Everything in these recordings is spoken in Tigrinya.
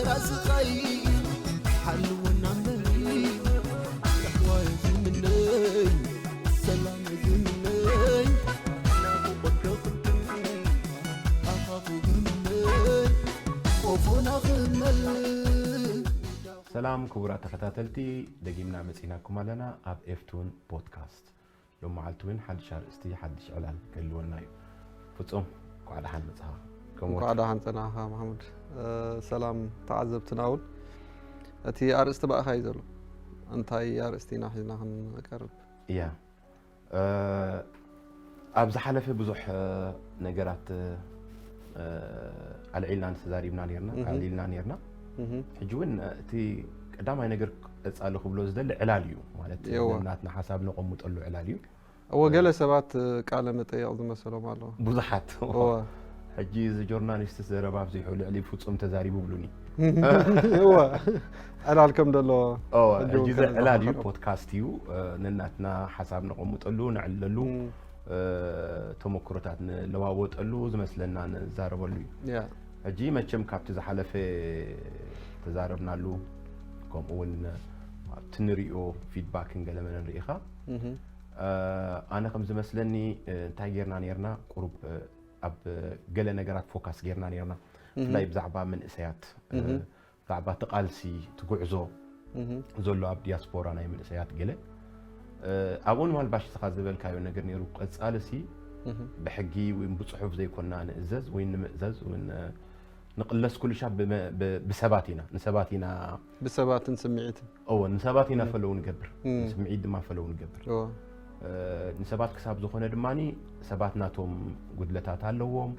ስቓይ ሓልወና እምበሪ፣ ራህዋ ዝምነይ፣ ሰላም ዝምነይ፣ ናፍቖት ከኽብር ኣኻኹ ግርመይ፣ ቆፎና ክመል። ሰላም ክቡራት ተኸታተልቲ፣ ደጊምና መጺናኩም ኣለና ኣብ ኤፍቱን ፖድካስት። ሎም መዓልቲ እውን ሓድሽ ኣርእስቲ፣ ሓድሽ ዕላል ክህልወና እዩ። ፍጹም፣ እንኳዕ ደሓን መጻኻ። ከምኡ እንኳዕ ደሓን ጸናሕካ ማሕሙድ። ሰላም ተዓዘብትና እውን። እቲ ኣርእስቲ ብኣኻ እዩ ዘሎ። እንታይ ኣርእስቲ ኢና ሒዝና ክንቀርብ? እያ ኣብ ዝሓለፈ ብዙሕ ነገራት ኣልዒልና ተዛሪብና ነርና ኣልዒልና ነርና። ሕጂ እውን እቲ ቀዳማይ ነገር ቀጻሊ ክብሎ ዝደሊ ዕላል እዩ። ማለት እወ። ናትና ሓሳብ ነቐምጠሉ ዕላል እዩ። እወ፣ ገለ ሰባት ቃለ መጠየቕ ዝመሰሎም ኣለዉ። ብዙሓት እወ። ሕጂ እዚ ጆርናሊስት ዘረባ ኣብዚሑ ልዕሊ ፍጹም ተዛሪቡ ብሉኒ። እወ፣ ዕላል ከም ደሎ እወ፣ ሕጂ ሕጂ እውን እዚ ከም ዕላል እዩ። ዝመኸረ። ፖድካስት እዩ። ነናትና ሓሳብ ነቐምጠሉ፣ ነዕልለሉ፣ እም። ተመክሮታት ንለዋወጠሉ፣ ዝመስለና ንዛረበሉ እዩ። ያ። ሕጂ መቸም ካብቲ ዝሓለፈ ተዛረብናሉ፣ ከምኡ እውን ኣብቲ ንሪኦ ፊድባክን ገለመለን ርኢኻ። እህ። ኣነ ከም ዝመስለኒ እንታይ ጌርና ነርና? ቁሩብ ኣብ ገለ ነገራት ፎካስ ጌርና ነርና። ብፍላይ ብዛዕባ መንእሰያት፣ ብዛዕባ እቲ ቃልሲ፣ እቲ ጉዕዞ ዘሎ ኣብ ዲያስፖራ ናይ መንእሰያት ገለ፣ ኣብኡ ንማልባሽ እስኻ ዝበልካዮ ነገር ነይሩ። ቀጻልሲ ብሕጊ ወይ ብጽሑፍ ዘይኮና ንእዘዝ ወይ ንምእዘዝ ወይ ን-፣ ንቕለስ ኩሉ ሻብ ብመ-፣ ብ-፣ ብሰባት ኢና፣ ንሰባት ኢና ብሰባትን ስምዒትን። እወ፣ ንሰባት ኢና ፈለው ንገብር። እም። ስምዒት ድማ ፈለው ንገብር። እወ። ንሰባት ክሳብ ዝኾነ ድማ ሰባት ናቶም ጉድለታት ኣለዎም፣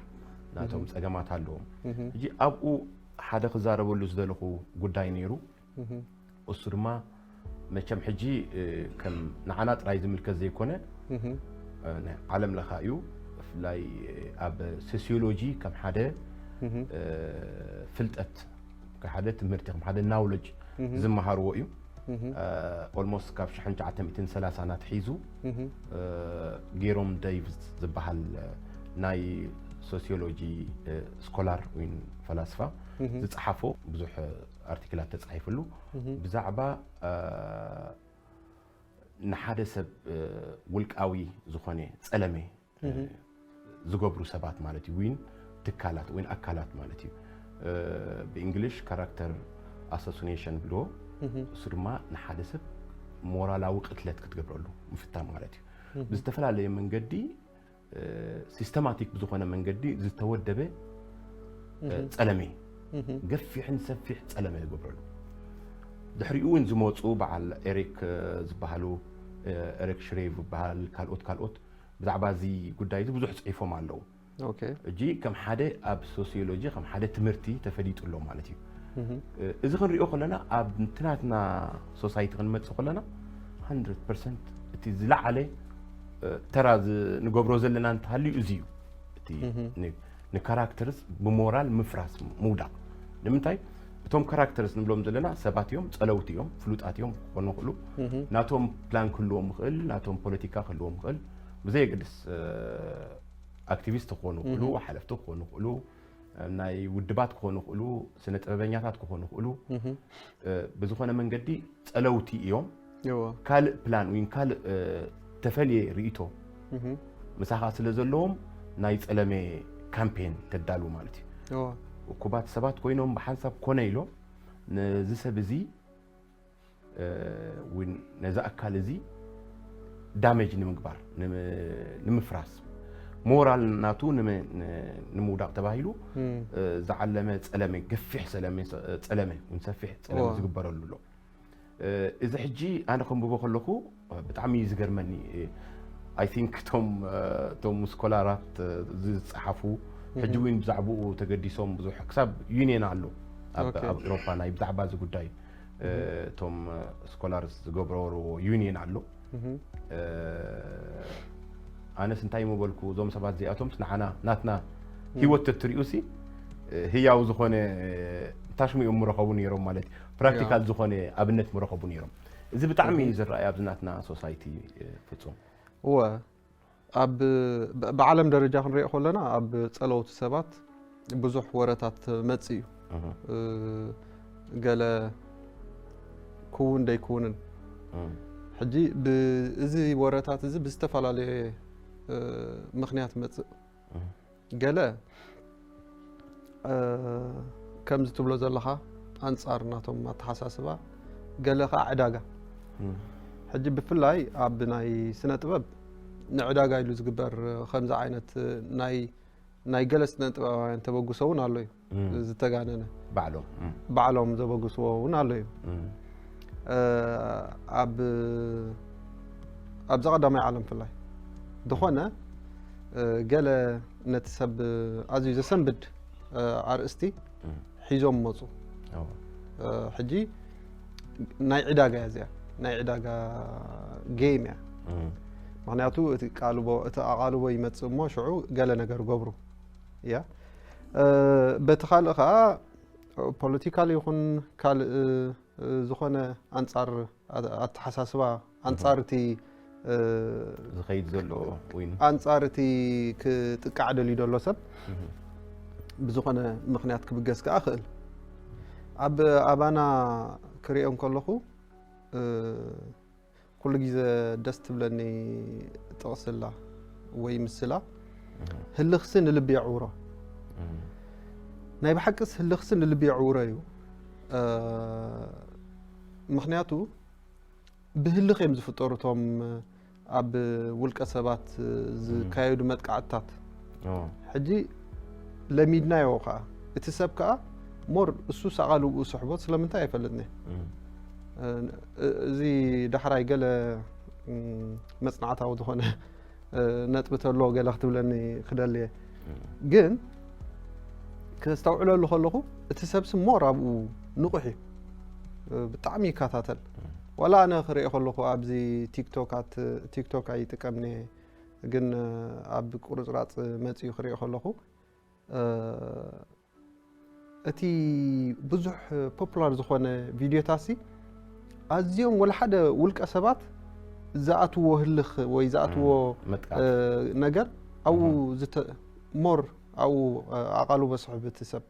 ናቶም ጸገማት ኣለዎም። እህ። ሕጂ ኣብኡ ሓደ ክዛረበሉ ዝደለኹ ጉዳይ ነይሩ። እህ። እሱ ድማ መቸም ሕጂ ከም ንዓና ጥራይ ዝምልከት ዘይኮነ፣ እህ። ናይ ዓለም ለኻ እዩ። ብፍላይ ኣብ ሶሲዮሎጂ ከም ሓደ እህ። ፍልጠት፣ ከም ሓደ ትምህርቲ፣ ከም ሓደ ናውለጅ እህ። ዝመሃርዎ እዩ። እህ። ኦልሞስት ካብ ሽሕን ትሽዓተ ሚእትን ሰላሳን ኣትሒዙ እህ። ጌሮም ደይቭስ ዝበሃል ናይ ሶሲዮሎጂ ስኮላር ወይ ፈላስፋ እህ። ዝጸሓፎ ብዙሕ ኣርቲክላት ተጻሒፍሉ። እህ። ብዛዕባ ንሓደ ሰብ ውልቃዊ ዝኾነ ጸለመ እህ። ዝገብሩ ሰባት ማለት እዩ። ዊን ትካላት ወይ ኣካላት ማለት እዩ። ብእንግሊሽ ካራክተር ኣሳሲኔሽን ብሎ። እህ። እሱ ድማ ንሓደ ሰብ ሞራላዊ ቅትለት ክትገብረሉ ምፍታን ማለት እዩ። ብዝተፈላለየ መንገዲ ሲስተማቲክ ብዝኾነ መንገዲ ዝተወደበ እህ። ጸለመ፣ እህ። ገፊሕን ሰፊሕ ጸለመ ይገብረሉ። ድሕሪኡ እውን ዝመፁ በዓል ኤሪክ ዝበሃሉ፣ ኤሪክ ሽሬቭ ዝበሃል፣ ካልኦት ካልኦት ብዛዕባ እዚ ጉዳይ እዚ ብዙሕ ጽሒፎም ኣለዉ። ኦኬ። እጂ ከም ሓደ ኣብ ሶሲዮሎጂ ከም ሓደ ትምህርቲ ተፈሊጡ ኣሎ ማለት እዩ። እህ። እዚ ክንሪኦ ከለና ኣብ ትናትና ሶሳይቲ ክንመጽእ ከለና ሃንድረድ ፐርሰንት እቲ ዝለዓለ ተራ ዝ-፣ ንገብሮ ዘለና እንተሃልዩ እዚ እዩ። እቲ እህ። ን-፣ ንካራክተርስ ብሞራል ምፍራስ ምውዳቕ። ንምንታይ? እቶም ካራክተርስ ንብሎም ዘለና ሰባት እዮም፣ ጸለውቲ እዮም፣ ፍሉጣት እዮም ክኾኑ ይኽእሉ። እህ። ናቶም ፕላን ክህልዎም ይኽእል፣ ናቶም ፖለቲካ ክህልዎም ይኽእል። ብዘየገድስ ኣክቲቪስት ክኾኑ ይኽእሉ፣ ሓለፍቲ ክኾኑ ይኽእሉ፣ ናይ ውድባት ክኾኑ ይኽእሉ፣ ስነ ጥበበኛታት ክኾኑ ይኽእሉ። ብዝኾነ መንገዲ ጸለውቲ እዮም። ካልእ ፕላን ወይ ካልእ ተፈልየ ርእይቶ ምሳኻ ስለ ዘለዎም ናይ ጸለመ ካምፔን ተዳሉ ማለት እዩ። እኩባት ሰባት ኮይኖም ብሓንሳብ ኮነ ኢሎም ነዚ ሰብ እዚ እውን ነዚ ኣካል እዚ ዳሜጅ ንምግባር፣ ንምፍራስ፣ ሞራል ናቱ ንምውዳቕ ተባሂሉ ዝዓለመ ጸለመ፣ ገፊሕ ጸለመ፣ ጸለመ እውን ሰፊሕ ጸለመ ዝግበረሉ ኣሎ። እዚ ሕጂ ኣነ ከንብቦ ከለኹ ብጣዕሚ እዩ ዝገርመኒ። ኣይ ቲንክ እቶም እቶም ስኮላራት ዝጸሓፉ ሕጂ እውን ብዛዕባኡ ተገዲሶም ብዙሕ ክሳብ ዩኒየን ኣሎ ኣብ ኦኬ። ኣብ ኤውሮፓ ናይ ብዛዕባ እዚ ጉዳይ እቶም ስኮላርስ ዝገብረዎ ዩኒየን ኣሎ። ኣነስ እንታይ ምበልኩ፣ እዞም ሰባት እዚኣቶም ንዓና ናትና ህይወት ተትሪኡ ሲ ህያው ዝኾነ ታሽሙ እዮም ምረኸቡ ነይሮም ማለት እዩ። ፕራክቲካል ዝኾነ ኣብነት ምረኸቡ ነይሮም። እዚ ብጣዕሚ እዩ ዝረኣይ ኣብዚ ናትና ሶሳይቲ። ፍጹም እወ፣ ኣብ ብ- ብዓለም ደረጃ ክንሪኦ ከለና ኣብ ጸለውቲ ሰባት ብዙሕ ወረታት መጽእ እዩ። እህ። እ፣ ገለ ክውን ደይክውንን። ሕጂ እዚ ወረታት እዚ ብዝተፈላለየ ምክንያት ይመፅእ። ገለ ከምዚ ትብሎ ዘለኻ ኣንፃር ናቶም ኣተሓሳስባ፣ ገለ ከዓ ዕዳጋ። ሕጂ ብፍላይ ኣብ ናይ ስነ ጥበብ ንዕዳጋ ኢሉ ዝግበር ከምዚ ዓይነት ናይ ናይ ገለ ስነ ጥበባውያን ተበግሶ እውን ኣሎ እዩ። ዝተጋነነ ባዕሎም ባዕሎም ዘበግስዎ እውን ኣሎ እዩ። ኣብ ኣብዛ ቀዳማይ ዓለም ፍላይ ዝኾነ ገለ ነቲ ሰብ ኣዝዩ ዘሰንብድ ኣርእስቲ ሒዞም መፁ። ሕጂ ናይ ዕዳጋ እያ እዚኣ፣ ናይ ዕዳጋ ጌም እያ። ምክንያቱ እቲ ቃልቦ እቲ ኣቓልቦ ይመፅእ እሞ ሽዑ ገለ ነገር ገብሩ እያ። በቲ ካልእ ከዓ ፖለቲካል ይኹን ካልእ ዝኾነ ኣንፃር ኣተሓሳስባ ኣንፃር እቲ ዝኸይድ ዘሎ ኮይኑ ኣንፃር እቲ ክጥቃዕ ደልዩ ዘሎ ሰብ ብዝኾነ ምክንያት ክብገስ ከዓ ክእል። ኣብ ኣባና ክሪኦ እንከለኹ ኩሉ ግዜ ደስ ትብለኒ ጥቕስላ ወይ ምስላ ህልኽሲ ንልቢ የዕውሮ። ናይ ብሓቅስ ህልኽሲ ንልቢ የዕውሮ እዩ። ምክንያቱ ብህልኽ እዮም ዝፍጠሩ እቶም ኣብ ውልቀ ሰባት ዝካየዱ መጥቃዕትታት። ሕጂ ለሚድናዮ ከዓ እቲ ሰብ ከዓ ሞር እሱ ሳቓ ልብኡ ስሕቦት ስለምንታይ ኣይፈልጥኒ። እዚ ዳሕራይ ገለ መፅናዕታዊ ዝኾነ ነጥቢ ተሎ ገለ ክትብለኒ ክደልየ ግን ከስተውዕለሉ ከለኹ እቲ ሰብሲ ሞር ኣብኡ ንቑሕ እዩ። ብጣዕሚ ይከታተል። ዋላ ኣነ ክሪኦ ከለኹ ኣብዚ ቲክቶካት ቲክቶክ ኣይጥቀምኒ ግን ኣብ ቁርፅራፅ መፅኡ ክሪኦ ከለኹ እቲ ብዙሕ ፖፑላር ዝኾነ ቪድዮታሲ ኣዝዮም ወላ ሓደ ውልቀ ሰባት ዝኣትዎ ህልኽ ወይ ዝኣትዎ መጥቃዕቲ ነገር ኣብኡ ሞር ኣብኡ ኣቓልቦ ስሕብ እቲ ሰብ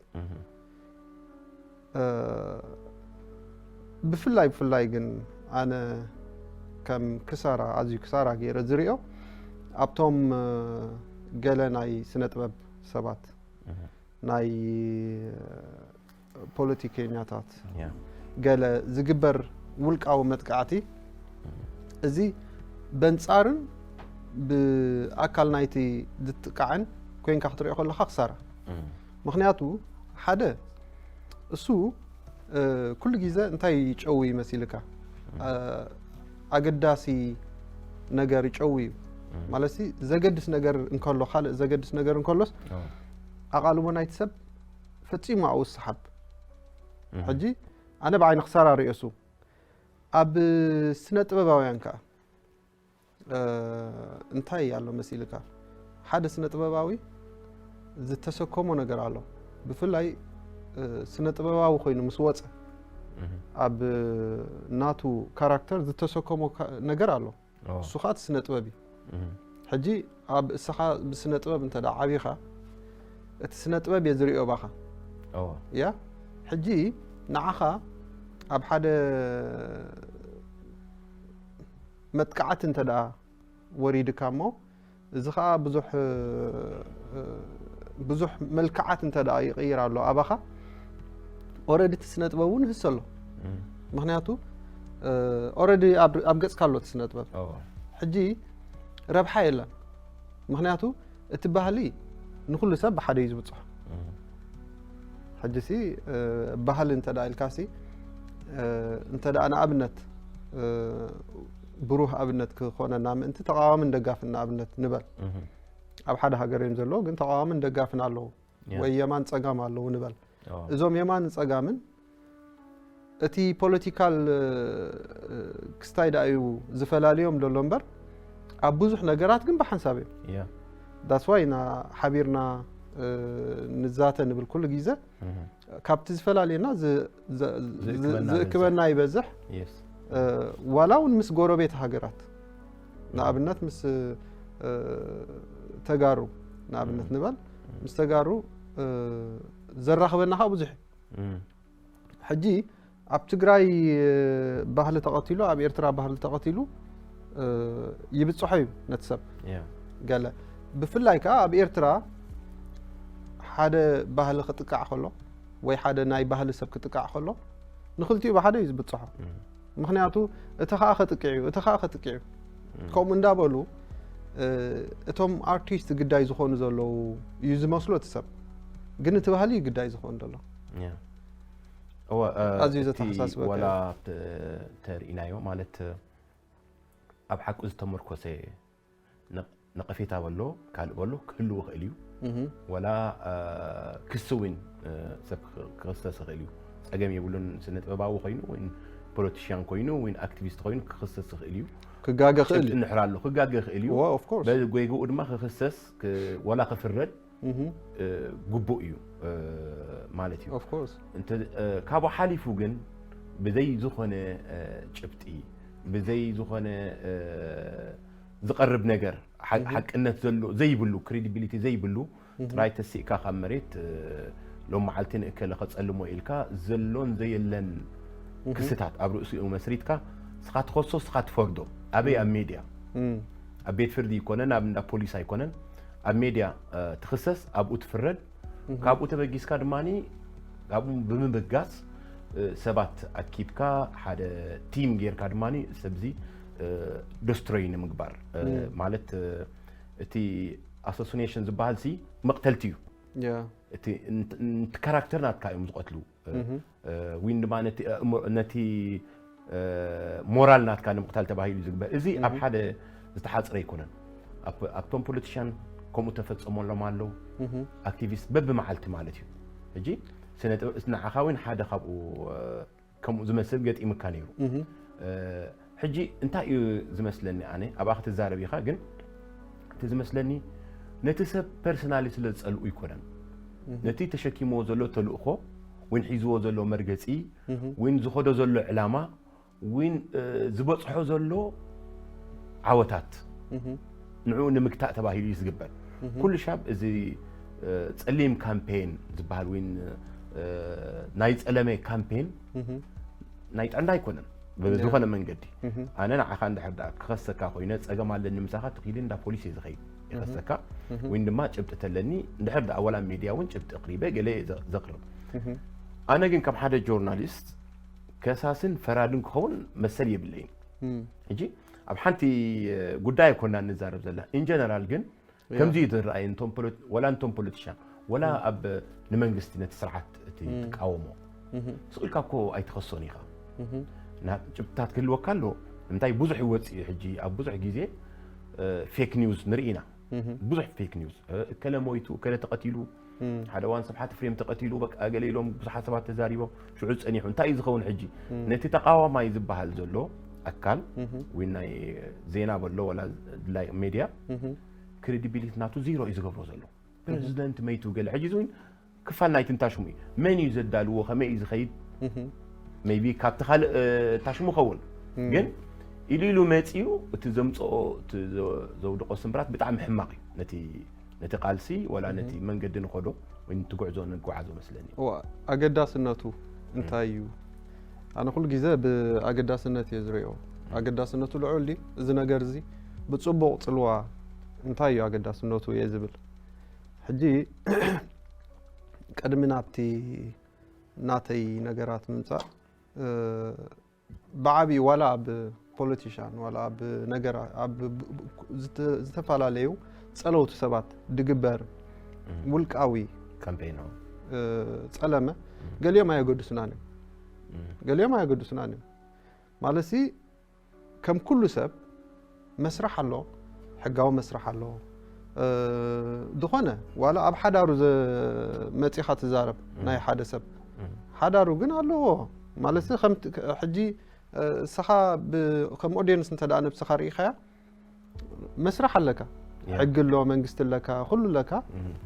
ብፍላይ ብፍላይ ግን ኣነ ከም ክሳራ ኣዝዩ ክሳራ ገይረ ዝሪኦ ኣብቶም ገለ ናይ ስነ ጥበብ ሰባት ናይ ፖለቲከኛታት ገለ ዝግበር ውልቃዊ መጥቃዕቲ እዚ በንፃርን ብኣካል ናይቲ ዝጥቃዕን ኮይንካ ክትሪኦ ከለካ ክሳራ ምክንያቱ ሓደ እሱ ኩሉ ግዜ እንታይ ይጨው ይመሲልካ ኣገዳሲ ነገር ይጨው እዩ ማለት ዘገድስ ነገር እንከሎ ካልእ ዘገድስ ነገር እንከሎስ ኣቓልቦ ናይቲ ሰብ ፈፂሙ ኣብኡ ዝሰሓብ ሕጂ ኣነ ብዓይኒ ክሳራ ርእሱ ኣብ ስነ ጥበባውያን ከዓ እንታይ ኣሎ መሲልካ ሓደ ስነ ጥበባዊ ዝተሰከሞ ነገር ኣሎ ብፍላይ ስነ ጥበባዊ ኮይኑ ምስ ወፀ ኣብ ናቱ ካራክተር ዝተሰከሞ ነገር ኣሎ እሱ ከዓ እቲ ስነ ጥበብ እዩ ሕጂ ኣብ እስኻ ብስነ ጥበብ እንተ ዓቢኻ እቲ ስነ ጥበብ እየ ዝሪኦ ባኻ እያ ሕጂ ንዓኻ ኣብ ሓደ መጥቃዕቲ እንተ ደኣ ወሪድካ እሞ እዚ ከዓ ብዙሕ ብዙሕ መልክዓት እንተ ደኣ ይቕይር ኣሎ ኣባኻ ኦረዲ እቲ ስነ ጥበብ እውን ይህስ ኣሎ ምክንያቱ ኦረዲ ኣብ ገፅካ ኣሎ እቲ ስነ ጥበብ ሕጂ ረብሓ የለን ምክንያቱ እቲ ባህሊ ንኩሉ ሰብ ብሓደ እዩ ዝብፅሖ ሕጂ ሲ ባህሊ እንተ ኢልካ ሲ እንተ ንኣብነት ብሩህ ኣብነት ክኾነና ምእንቲ ተቃዋምን ደጋፍን ንኣብነት ንበል ኣብ ሓደ ሃገር እዮም ዘለዉ ግን ተቃዋምን ደጋፍን ኣለዉ ወይ የማን ፀጋም ኣለዉ ንበል እዞም የማን ፀጋምን እቲ ፖለቲካል ክስታይ ዳ እዩ ዝፈላልዮም ዘሎ እምበር ኣብ ብዙሕ ነገራት ግን ብሓንሳብ እዮም ዳስዋይ ኢና ሓቢርና ንዛተ ንብል ኩሉ ግዜ ካብቲ ዝፈላልየና ዝእክበና ይበዝሕ ዋላ እውን ምስ ጎረቤት ሃገራት ንኣብነት ምስ ተጋሩ ንኣብነት ንበል ምስ ተጋሩ ዘራኽበና ከዓ ብዙሕ እዩ ሕጂ ኣብ ትግራይ ባህሊ ተቐቲሉ፣ ኣብ ኤርትራ ባህሊ ተቐቲሉ ይብጽሖ እዩ ነቲ ሰብ። ገለ ብፍላይ ከዓ ኣብ ኤርትራ ሓደ ባህሊ ክጥቃዕ ከሎ ወይ ሓደ ናይ ባህሊ ሰብ ክጥቃዕ ከሎ ንኽልቲኡ ብሓደ እዩ ዝብጽሖ። ምኽንያቱ እቲ ኸኣ ከጥቅዕ እዩ፣ እቲ ኸኣ ከጥቅዕ እዩ። ከምኡ እንዳበሉ እቶም ኣርቲስት ግዳይ ዝኾኑ ዘለዉ እዩ ዝመስሎ እቲ ሰብ፣ ግን እቲ ባህሊ እዩ ግዳይ ዝኾኑ ዘሎ። እወ፣ ኣዝዩ ዘተሓሳስበካ ወላ ተርኢናዮ ማለት ኣብ ሓቁ ዝተመርኮሰ ነቐፌታ በሎ ካልእ በሎ ክህልው ይኽእል እዩ። ወላ ክሲ እውን ሰብ ክኽሰስ ይኽእል እዩ። ጸገም የብሉን። ስነ ጥበባዊ ኮይኑ ወይ ፖለቲሽያን ኮይኑ ወይ ኣክቲቪስት ኮይኑ ክኽሰስ ይኽእል እዩ። ክጋገ ይኽእል እዩ። እንድሕር ኣሎ ክጋገ ይኽእል እዩ። ጌግኡ ድማ ክኽሰስ ወላ ክፍረድ ግቡእ እዩ ማለት እዩ። ካብኡ ሓሊፉ ግን ብዘይ ዝኾነ ጭብጢ፣ ብዘይ ዝኾነ ዝቐርብ ነገር፣ ሓቅነት ዘሎ ዘይብሉ፣ ክሬዲቢሊቲ ዘይብሉ ጥራይ ተሲእካ ካብ መሬት ሎም መዓልቲ ንእከለ ከጸልሞ ኢልካ ዘሎን ዘየለን ክስታት ኣብ ርእሲኡ መስሪትካ ንስኻ ትኸሶ ንስኻ ትፈርዶ። ኣበይ? ኣብ ሜድያ። ኣብ ቤት ፍርዲ ኣይኮነን፣ ኣብ እንዳ ፖሊስ ኣይኮነን፣ ኣብ ሜድያ ትኽሰስ፣ ኣብኡ ትፍረድ። ካብኡ ተበጊስካ ድማ ካብኡ ብምብጋስ ሰባት ኣኪብካ ሓደ ቲም ጌርካ ድማ ሰብዚ ደስትሮይ ንምግባር ማለት እቲ ኣሶሲኔሽን ዝበሃል ሲ መቕተልቲ እዩ። እቲ ካራክተር ናትካ እዮም ዝቐትሉ። ዊን ድማ ነቲ ሞራል ናትካ ንምቕታል ተባሂሉ ዝግበር። እዚ ኣብ ሓደ ዝተሓፅረ ኣይኮነን። ኣብቶም ፖለቲሽያን ከምኡ ተፈፀሞሎም ኣለዉ። ኣክቲቪስት በብመዓልቲ ማለት እዩ። ሕጂ ስነ ጥበብ ንዓኻ እውን ሓደ ካብኡ ከምኡ ዝመስል ገጢምካ ነይሩ። ሕጂ እንታይ እዩ ዝመስለኒ ኣነ ኣብኣ ክትዛረብ ኢኻ ግን እቲ ዝመስለኒ ነቲ ሰብ ፐርሰናሊ ስለ ዝጸልኡ ኣይኮነን። ነቲ ተሸኪምዎ ዘሎ ተልእኾ ዊን ሒዝዎ ዘሎ መርገጺ ዊን ዝኸዶ ዘሎ ዕላማ ዊን ዝበጽሖ ዘሎ ዓወታት ንዕኡ ንምግታእ ተባሂሉ እዩ ዝግበር። ኩሉ ሻብ እዚ ጸሊም ካምፔን ዝበሃል ዊን ናይ ጸለመ ካምፔን ናይ ጥዕና ኣይኮነን ብዝኾነ መንገዲ። ኣነ ንዓኻ እንድሕር ደኣ ክኸሰካ ኮይነ ጸገም ኣለኒ ምሳኻ ትኺሊ እንዳ ፖሊስ እየ ዝኸይድ ይኸሰካ ወይ ድማ ጭብጢ ተለኒ እንድሕር ደኣ ወላ ሚድያ እውን ጭብጢ ኣቕሪበ ገለ እየ ዘቕርብ። ኣነ ግን ከም ሓደ ጆርናሊስት ከሳስን ፈራድን ክኸውን መሰል የብለይን። ሕጂ ኣብ ሓንቲ ጉዳይ ኣይኮና ንዛረብ ዘለና ኢንጀነራል ግን ከምዚ እዩ ዝረኣየ። ወላ እንቶም ፖለቲሻን ወላ ኣብ ንመንግስቲ ነቲ ስርዓት እቲ ትቃወሞ ስቕ ኢልካ እኮ ኣይትኸሶን ኢኻ። ጭብጥታት ክህልወካ ኣሎ። እንታይ ብዙሕ ይወፅእ እዩ ሕጂ ኣብ ብዙሕ ግዜ ፌክ ኒውስ ንርኢ ኢና። ብዙሕ ፌክ ኒውስ እከለ ሞይቱ እከለ ተቐቲሉ ሓደ እዋን ስብሓት ፍሬም ተቐቲሉ በቃ ገለ ኢሎም ብዙሓት ሰባት ተዛሪቦም ሽዑ ፀኒሑ እንታይ እዩ ዝኸውን ሕጂ ነቲ ተቃዋማይ ዝበሃል ዘሎ ኣካል ወይ ናይ ዜና በሎ ወላ ድላይ ሜድያ ክሬዲቢሊቲ ናቱ ዚሮ እዩ ዝገብሮ ዘሎ። ፕሬዚደንት መይቱ ገለ ሕጂ እውን ክፋል ናይቲ እንታሽሙ እዩ። መን እዩ ዘዳልዎ ከመይ እዩ ዝኸይድ? ሜቢ ካብቲ ካልእ ታሽሙ ኸውን ግን ኢሉ ኢሉ መፂኡ እቲ ዘምፅኦ ዘውድቆ ስምብራት ብጣዕሚ ሕማቕ እዩ። ነቲ ቃልሲ ወላ ነቲ መንገዲ ንኸዶ ወይ ነቲ ጉዕዞ ንጓዓዞ መስለኒ። ኣገዳስነቱ እንታይ እዩ? ኣነ ኩሉ ግዜ ብኣገዳስነት እየ ዝሪኦ። ኣገዳስነቱ ልዑል ድዩ? እዚ ነገር እዚ ብፅቡቕ ፅልዋ እንታይ እዩ ኣገዳስነቱ እየ ዝብል። ሕጂ ቅድሚ ናብቲ ናተይ ነገራት ምምፃእ ብዓብዪ ዋላ ኣብ ፖለቲሻን ዋላ ኣብ ነገራ ኣብ ዝተፈላለዩ ጸለውቲ ሰባት ድግበር ውልቃዊ ካምፔን ጸለመ ገሊኦም ኣየገድሱናን እዮም። ገሊኦም ኣየገድሱናን እዮም ማለት ሲ ከም ኩሉ ሰብ መስርሕ ኣሎ፣ ሕጋዊ መስርሕ ኣሎ። ዝኾነ ዋላ ኣብ ሓዳሩ መፂኻ ትዛረብ ናይ ሓደ ሰብ ሓዳሩ ግን ኣለዎ ማለት ከምቲ ሕጂ እስኻ ከም ኦዲየንስ እንተ ነብስኻ ርኢኻያ መስርሕ ኣለካ፣ ሕጊ ኣሎ፣ መንግስቲ ኣለካ፣ ኩሉ ኣለካ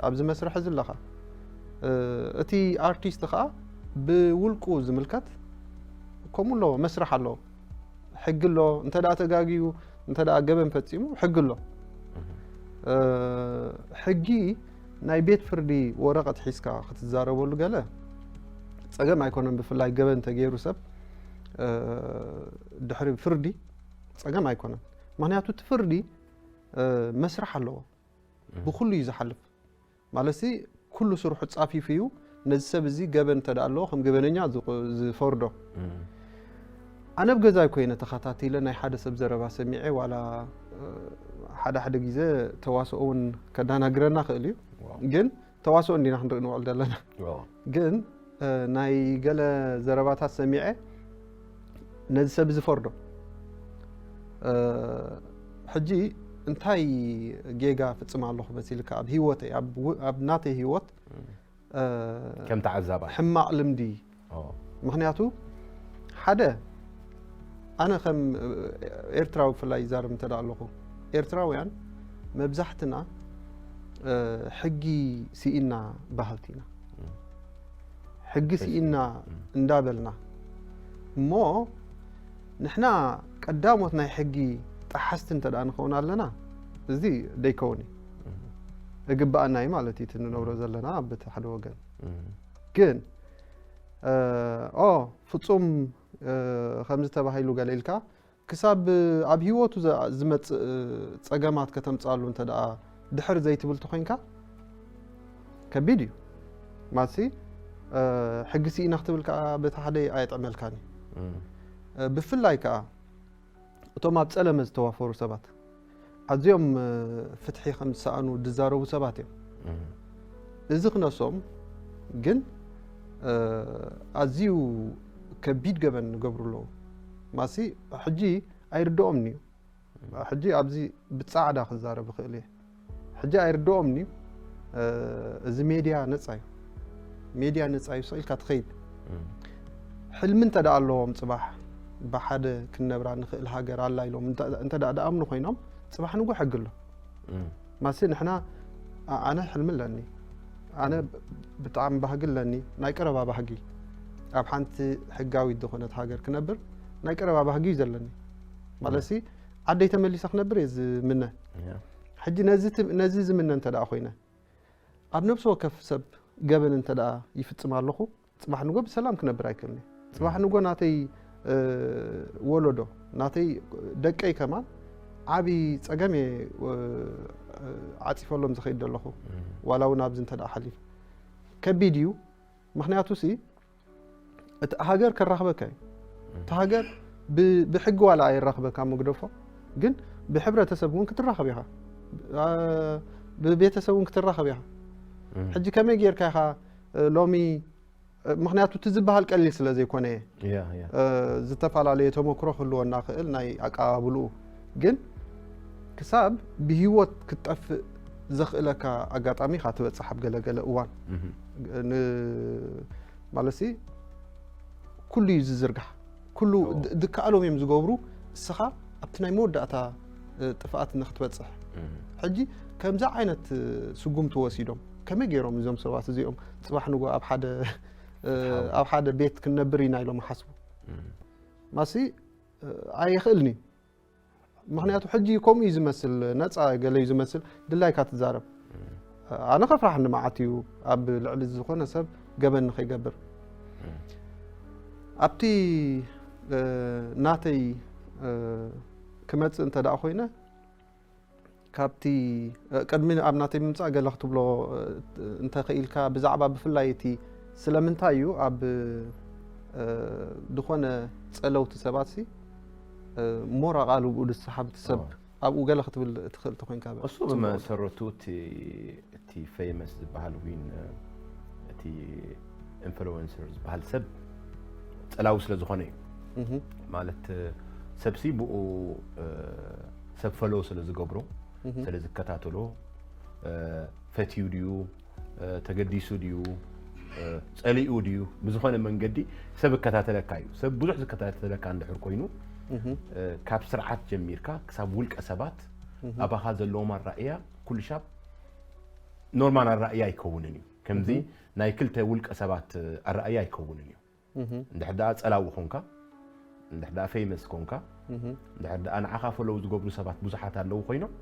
ኣብዚ መስርሕ እዚ ኣለኻ። እቲ ኣርቲስት ከዓ ብውልቁ ዝምልከት ከምኡ ኣለዎ፣ መስርሕ ኣለዎ፣ ሕጊ ኣሎ። እንተ ተጋግዩ እንተ ገበን ፈፂሙ ሕጊ ኣሎ። ሕጊ ናይ ቤት ፍርዲ ወረቐት ሒዝካ ክትዛረበሉ ገለ ጸገም ኣይኮነን። ብፍላይ ገበን እንተገይሩ ሰብ ድሕሪ ፍርዲ ጸገም ኣይኮነን። ምክንያቱ እቲ ፍርዲ መስርሕ ኣለዎ፣ ብኩሉ እዩ ዝሓልፍ። ማለትሲ ኩሉ ስርሑ ጻፊፉ እዩ ነዚ ሰብ እዚ ገበን እንተ ደኣ ኣለዎ ከም ገበነኛ ዝፈርዶ። ኣነ ኣብ ገዛይ ኮይነ ተኸታቲለ ናይ ሓደ ሰብ ዘረባ ሰሚዐ፣ ዋላ ሓደ ሓደ ግዜ ተዋስኦ እውን ከዳናግረና ክእል እዩ። ግን ተዋስኦ እንዲና ክንርኢ ንውዕል ዘለና። ግን ናይ ገለ ዘረባታት ሰሚዐ ነዚ ሰብ እዚ ፈርዶ። ሕጂ እንታይ ጌጋ ፍጽም ኣለኹ መሲልካ ኣብ ህይወተይ፣ ኣብ ናተይ ህይወት ከም ተዓዛባይ ሕማቕ ልምዲ። ምክንያቱ ሓደ ኣነ ከም ኤርትራዊ ብፍላይ ይዛረብ እንተ ደኣ ኣለኹ፣ ኤርትራውያን መብዛሕትና ሕጊ ስኢና በሃልቲ ኢና። ሕጊ ስኢና እንዳበልና እሞ ንሕና ቀዳሞት ናይ ሕጊ ጠሓስቲ እንተ ደኣ ንኸውን ኣለና፣ እዚ ደይከውን እዩ። እግባኣና እዩ ማለት እዩ እቲ ንነብሮ ዘለና በቲ ሓደ ወገን። ግን ኦ ፍጹም ከምዚ ተባሂሉ ገለ ኢልካ ክሳብ ኣብ ህይወቱ ዝመፅእ ፀገማት ከተምፅኣሉ እንተ ደኣ ድሕር ዘይትብል ተኮይንካ ከቢድ እዩ። ማሲ ሕጊ ስኢና ክትብል ከዓ በቲ ሓደ ኣየጥዕመልካን እዩ። ብፍላይ ከዓ እቶም ኣብ ፀለመ ዝተዋፈሩ ሰባት ኣዝዮም ፍትሒ ከም ዝሰኣኑ ዝዛረቡ ሰባት እዮም። እዚ ክነሶም ግን ኣዝዩ ከቢድ ገበን ንገብሩ ኣለዉ። ማሲ ሕጂ ኣይርድኦምን እዩ። ሕጂ ኣብዚ ብጻዕዳ ክዛረብ ይኽእል እየ። ሕጂ ኣይርድኦምን እዩ። እዚ ሜድያ ነጻ እዩ። ሜድያ ነጻ እዩ፣ ስቕ ኢልካ ትኸይድ። ሕልሚ እንተ ደኣ ኣለዎም ጽባሕ ብሓደ ክንነብራ ንኽእል ሃገር ኣላ ኢሎም እንተ ደኣ ደኣምኑ ኮይኖም ጽባሕ ንጎ ሕጊ ኣሎ። ማሲ ንሕና ኣነ ሕልሚ ኣለኒ። ኣነ ብጣዕሚ ባህጊ ኣለኒ፣ ናይ ቀረባ ባህጊ። ኣብ ሓንቲ ሕጋዊት ዝኾነት ሃገር ክነብር ናይ ቀረባ ባህጊ እዩ ዘለኒ። ማለትሲ ዓደይ ተመሊሰ ክነብር እየ ዝምነ። ሕጂ ነዚ ዝምነ እንተ ደኣ ኮይነ ኣብ ነብሲ ወከፍ ሰብ ገበን እንተ ደኣ ይፍጽም ኣለኹ ጽባሕ ንጎ ብሰላም ክነብር ኣይክእልን። ጽባሕ ንጎ ናተይ ወለዶ ናተይ ደቀይ ከማን ዓቢ ጸገም እየ ዓጺፈሎም ዝኸይድ ዘለኹ። ዋላ እውን ኣብዚ እንተ ደኣ ሓሊፍ ከቢድ እዩ። ምክንያቱ ሲ እቲ ሃገር ከራኽበካ እዩ። እቲ ሃገር ብሕጊ ዋላ ኣይራኽበካ ምግደፎ፣ ግን ብሕብረተሰብ እውን ክትራኸብ ኢኻ፣ ብቤተሰብ እውን ክትራኸብ ኢኻ። ሕጂ ከመይ ጌርካ ኢኻ ሎሚ ምክንያቱ እቲ ዝበሃል ቀሊል ስለ ዘይኮነ እየ። ዝተፈላለዩ ተመክሮ ክህልወና ክእል ናይ ኣቀባብልኡ፣ ግን ክሳብ ብህይወት ክትጠፍእ ዘኽእለካ ኣጋጣሚ ኢኻ ትበፅሕ ኣብ ገለገለ እዋን። ማለትሲ ኩሉ እዩ ዝዝርጋሕ፣ ኩሉ ድከኣሎም እዮም ዝገብሩ። እስኻ ኣብቲ ናይ መወዳእታ ጥፍኣት ንክትበፅሕ። ሕጂ ከምዚ ዓይነት ስጉምቲ ወሲዶም ከመይ ገይሮም እዞም ሰባት እዚኦም ፅባሕ ንጎ ኣብ ሓደ ኣብ ሓደ ቤት ክንነብር ኢና ኢሎም ሓስቡ ማሲ ኣይኽእልን እዩ። ምክንያቱ ሕጂ ከምኡ እዩ ዝመስል፣ ነፃ ገለ እዩ ዝመስል፣ ድላይካ ትዛረብ። ኣነ ከፍራሕኒ መዓት እዩ ኣብ ልዕሊ ዝኾነ ሰብ ገበን ንኸይገብር። ኣብቲ ናተይ ክመፅእ እንተ ደኣ ኮይነ ካብቲ ቅድሚ ኣብ ናተይ ምምፃእ ገለ ክትብሎ እንተኽኢልካ ብዛዕባ ብፍላይ እቲ ስለምንታይ እዩ ኣብ ዝኾነ ፀለውቲ ሰባት ሲ ሞራ ቃልብኡ ድስሓብቲ ሰብ ኣብኡ ገለ ክትብል ትኽእል ተኮይንካ እሱ ብመሰረቱ እቲ famous ዝበሃል ዊን እቲ influencer ዝበሃል ሰብ ፀላዊ ስለ ዝኾነ እዩ። ማለት ሰብሲ ብኡ ሰብ ፈሎ ስለ ዝገብሮ ስለ ዝከታተሎ ፈትዩ ድዩ ተገዲሱ ድዩ ጸሊኡ ድዩ ብዝኾነ መንገዲ ሰብ እከታተለካ እዩ። ሰብ ብዙሕ ዝከታተለካ እንድሕር ኮይኑ ካብ ስርዓት ጀሚርካ ክሳብ ውልቀ ሰባት ኣባኻ ዘለዎም ኣራእያ ኩሉ ሻብ ኖርማል ኣራእያ ኣይከውንን እዩ። ከምዚ ናይ ክልተ ውልቀ ሰባት ኣራእያ ኣይከውንን እዩ። እንድሕር ደኣ ጸላዊ ኮንካ፣ እንድሕር ደኣ famous ኮንካ፣ እንድሕር ደኣ ንዓኻ follow ዝገብሩ ሰባት ብዙሓት ኣለዉ ኮይኖም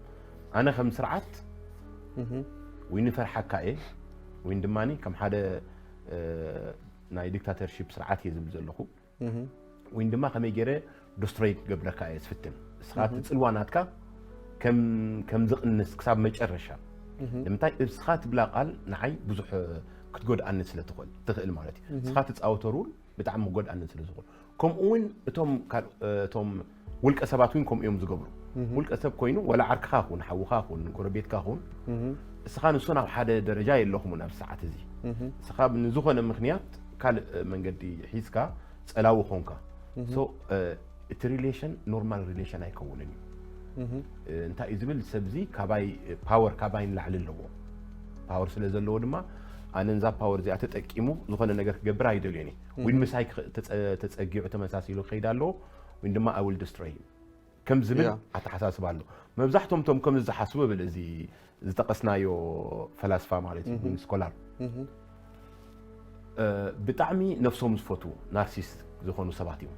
ኣነ ከም ስርዓት ወይ ንፈርሓካ እየ ወይ ድማ ከም ሓደ ናይ ዲክታተርሺፕ ስርዓት እየ ዝብል ዘለኹ። ወይን ድማ ከመይ ገይረ ዶስትሮይ ክገብረካ እየ ዝፍትን። እስኻ እቲ ጽልዋ ናትካ ከም ከም ዝቕንስ ክሳብ መጨረሻ። ንምንታይ እስኻ ትብላ ቃል ንዓይ ብዙሕ ክትጎድኣኒ ስለ ትኽእል ትኽእል ማለት እዩ። እስኻ ትጻወቶ ሩል ብጣዕሚ ክጎድኣኒ ስለ ዝኽእል። ከምኡ እውን እቶም ካል- እቶም ውልቀ ሰባት እውን ከምኡ እዮም ዝገብሩ። ውልቀ ሰብ ኮይኑ ወላ ዓርክኻ ኹን ሓውኻ ኹን ጎረቤትካ ኹን እስኻ ንሱ ናብ ሓደ ደረጃ የለኹምን ኣብ ሰዓት እዚ። እስኻ ንዝኾነ ምክንያት ካልእ መንገዲ ሒዝካ ጸላዊ ኾንካ። So እቲ relation normal relation ኣይከውንን እዩ። እንታይ እዩ ዝብል ሰብዚ ካባይ ፓወር ካባይ ንላዕሊ ኣለዎ። ፓወር ስለ ዘለዎ ድማ ኣነ ንዛ ፓወር እዚኣ ተጠቂሙ ዝኾነ ነገር ክገብር ኣይደልዮን እየ። ዊን ምሳይ ክኸ- ተጸ- ተጸጊዑ ተመሳሲሉ ክኸይድ ኣለዎ። ወይን ድማ I will destroy him ከም ዝብል ኣተሓሳስባ ኣሎ። መብዛሕቶም ቶም ከም ዝሓስቡ ብል እዚ ዝጠቀስናዮ ፈላስፋ ማለት እዩ ስኮላር ብጣዕሚ ነፍሶም ዝፈትዉ ናርሲስት ዝኾኑ ሰባት እዮም።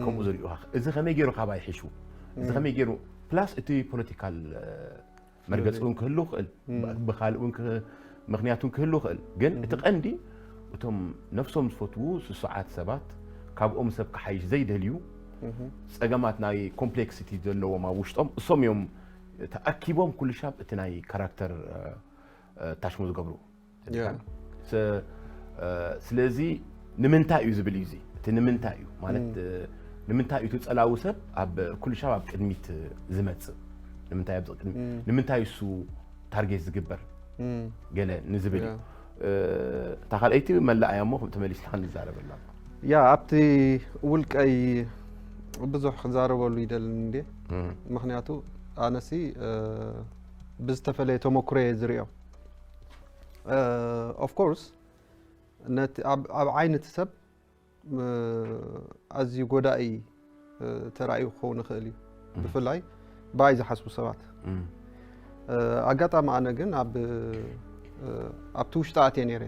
ከምኡ ዝሪኡ እዚ ከመይ ገይሩ ካባይ ሒሹ እዚ ከመይ ገይሩ ፕላስ እቲ ፖለቲካል መርገፂ እውን ክህሉ ይኽእል፣ ብካልእ እውን ምክንያት እውን ክህሉ ይኽእል። ግን እቲ ቀንዲ እቶም ነፍሶም ዝፈትዉ ስሱዓት ሰባት ካብኦም ሰብ ክሓይሽ ዘይደልዩ ፀገማት ናይ ኮምፕሌክሲቲ ዘለዎም ኣብ ውሽጦም እሶም እዮም ተኣኪቦም ኩሉ ሻብ እቲ ናይ ካራክተር ታሽሙ ዝገብሩ። ስለዚ ንምንታይ እዩ ዝብል እዩ እዚ እቲ ንምንታይ እዩ ማለት ንምንታይ እዩ እቲ ፀላዊ ሰብ ኣብ ኩሉ ሻብ ኣብ ቅድሚት ዝመፅእ ንምንታይ ኣብዚ ቅድሚ ንምንታይ እሱ ታርጌት ዝግበር ገለ ንዝብል እዩ። እታ ካልኣይቲ መላእ እያ እሞ ተመሊስካ ንዛረበላ። ያ ኣብቲ ውልቀይ ብዙሕ ክዛረበሉ ይደልን እንዴ ምክንያቱ ኣነሲ ብዝተፈለየ ተመክሮ እየ ዝሪኦ። ኦፍኮርስ ነቲ ኣብ ዓይኒ እቲ ሰብ ኣዝዩ ጎዳኢ ተራእዩ ክኸውን ይኽእል እዩ። ብፍላይ ብኣይ ዝሓስቡ ሰባት ኣጋጣሚ ኣነ ግን ኣብቲ ውሽጢ ኣትየ ነይረ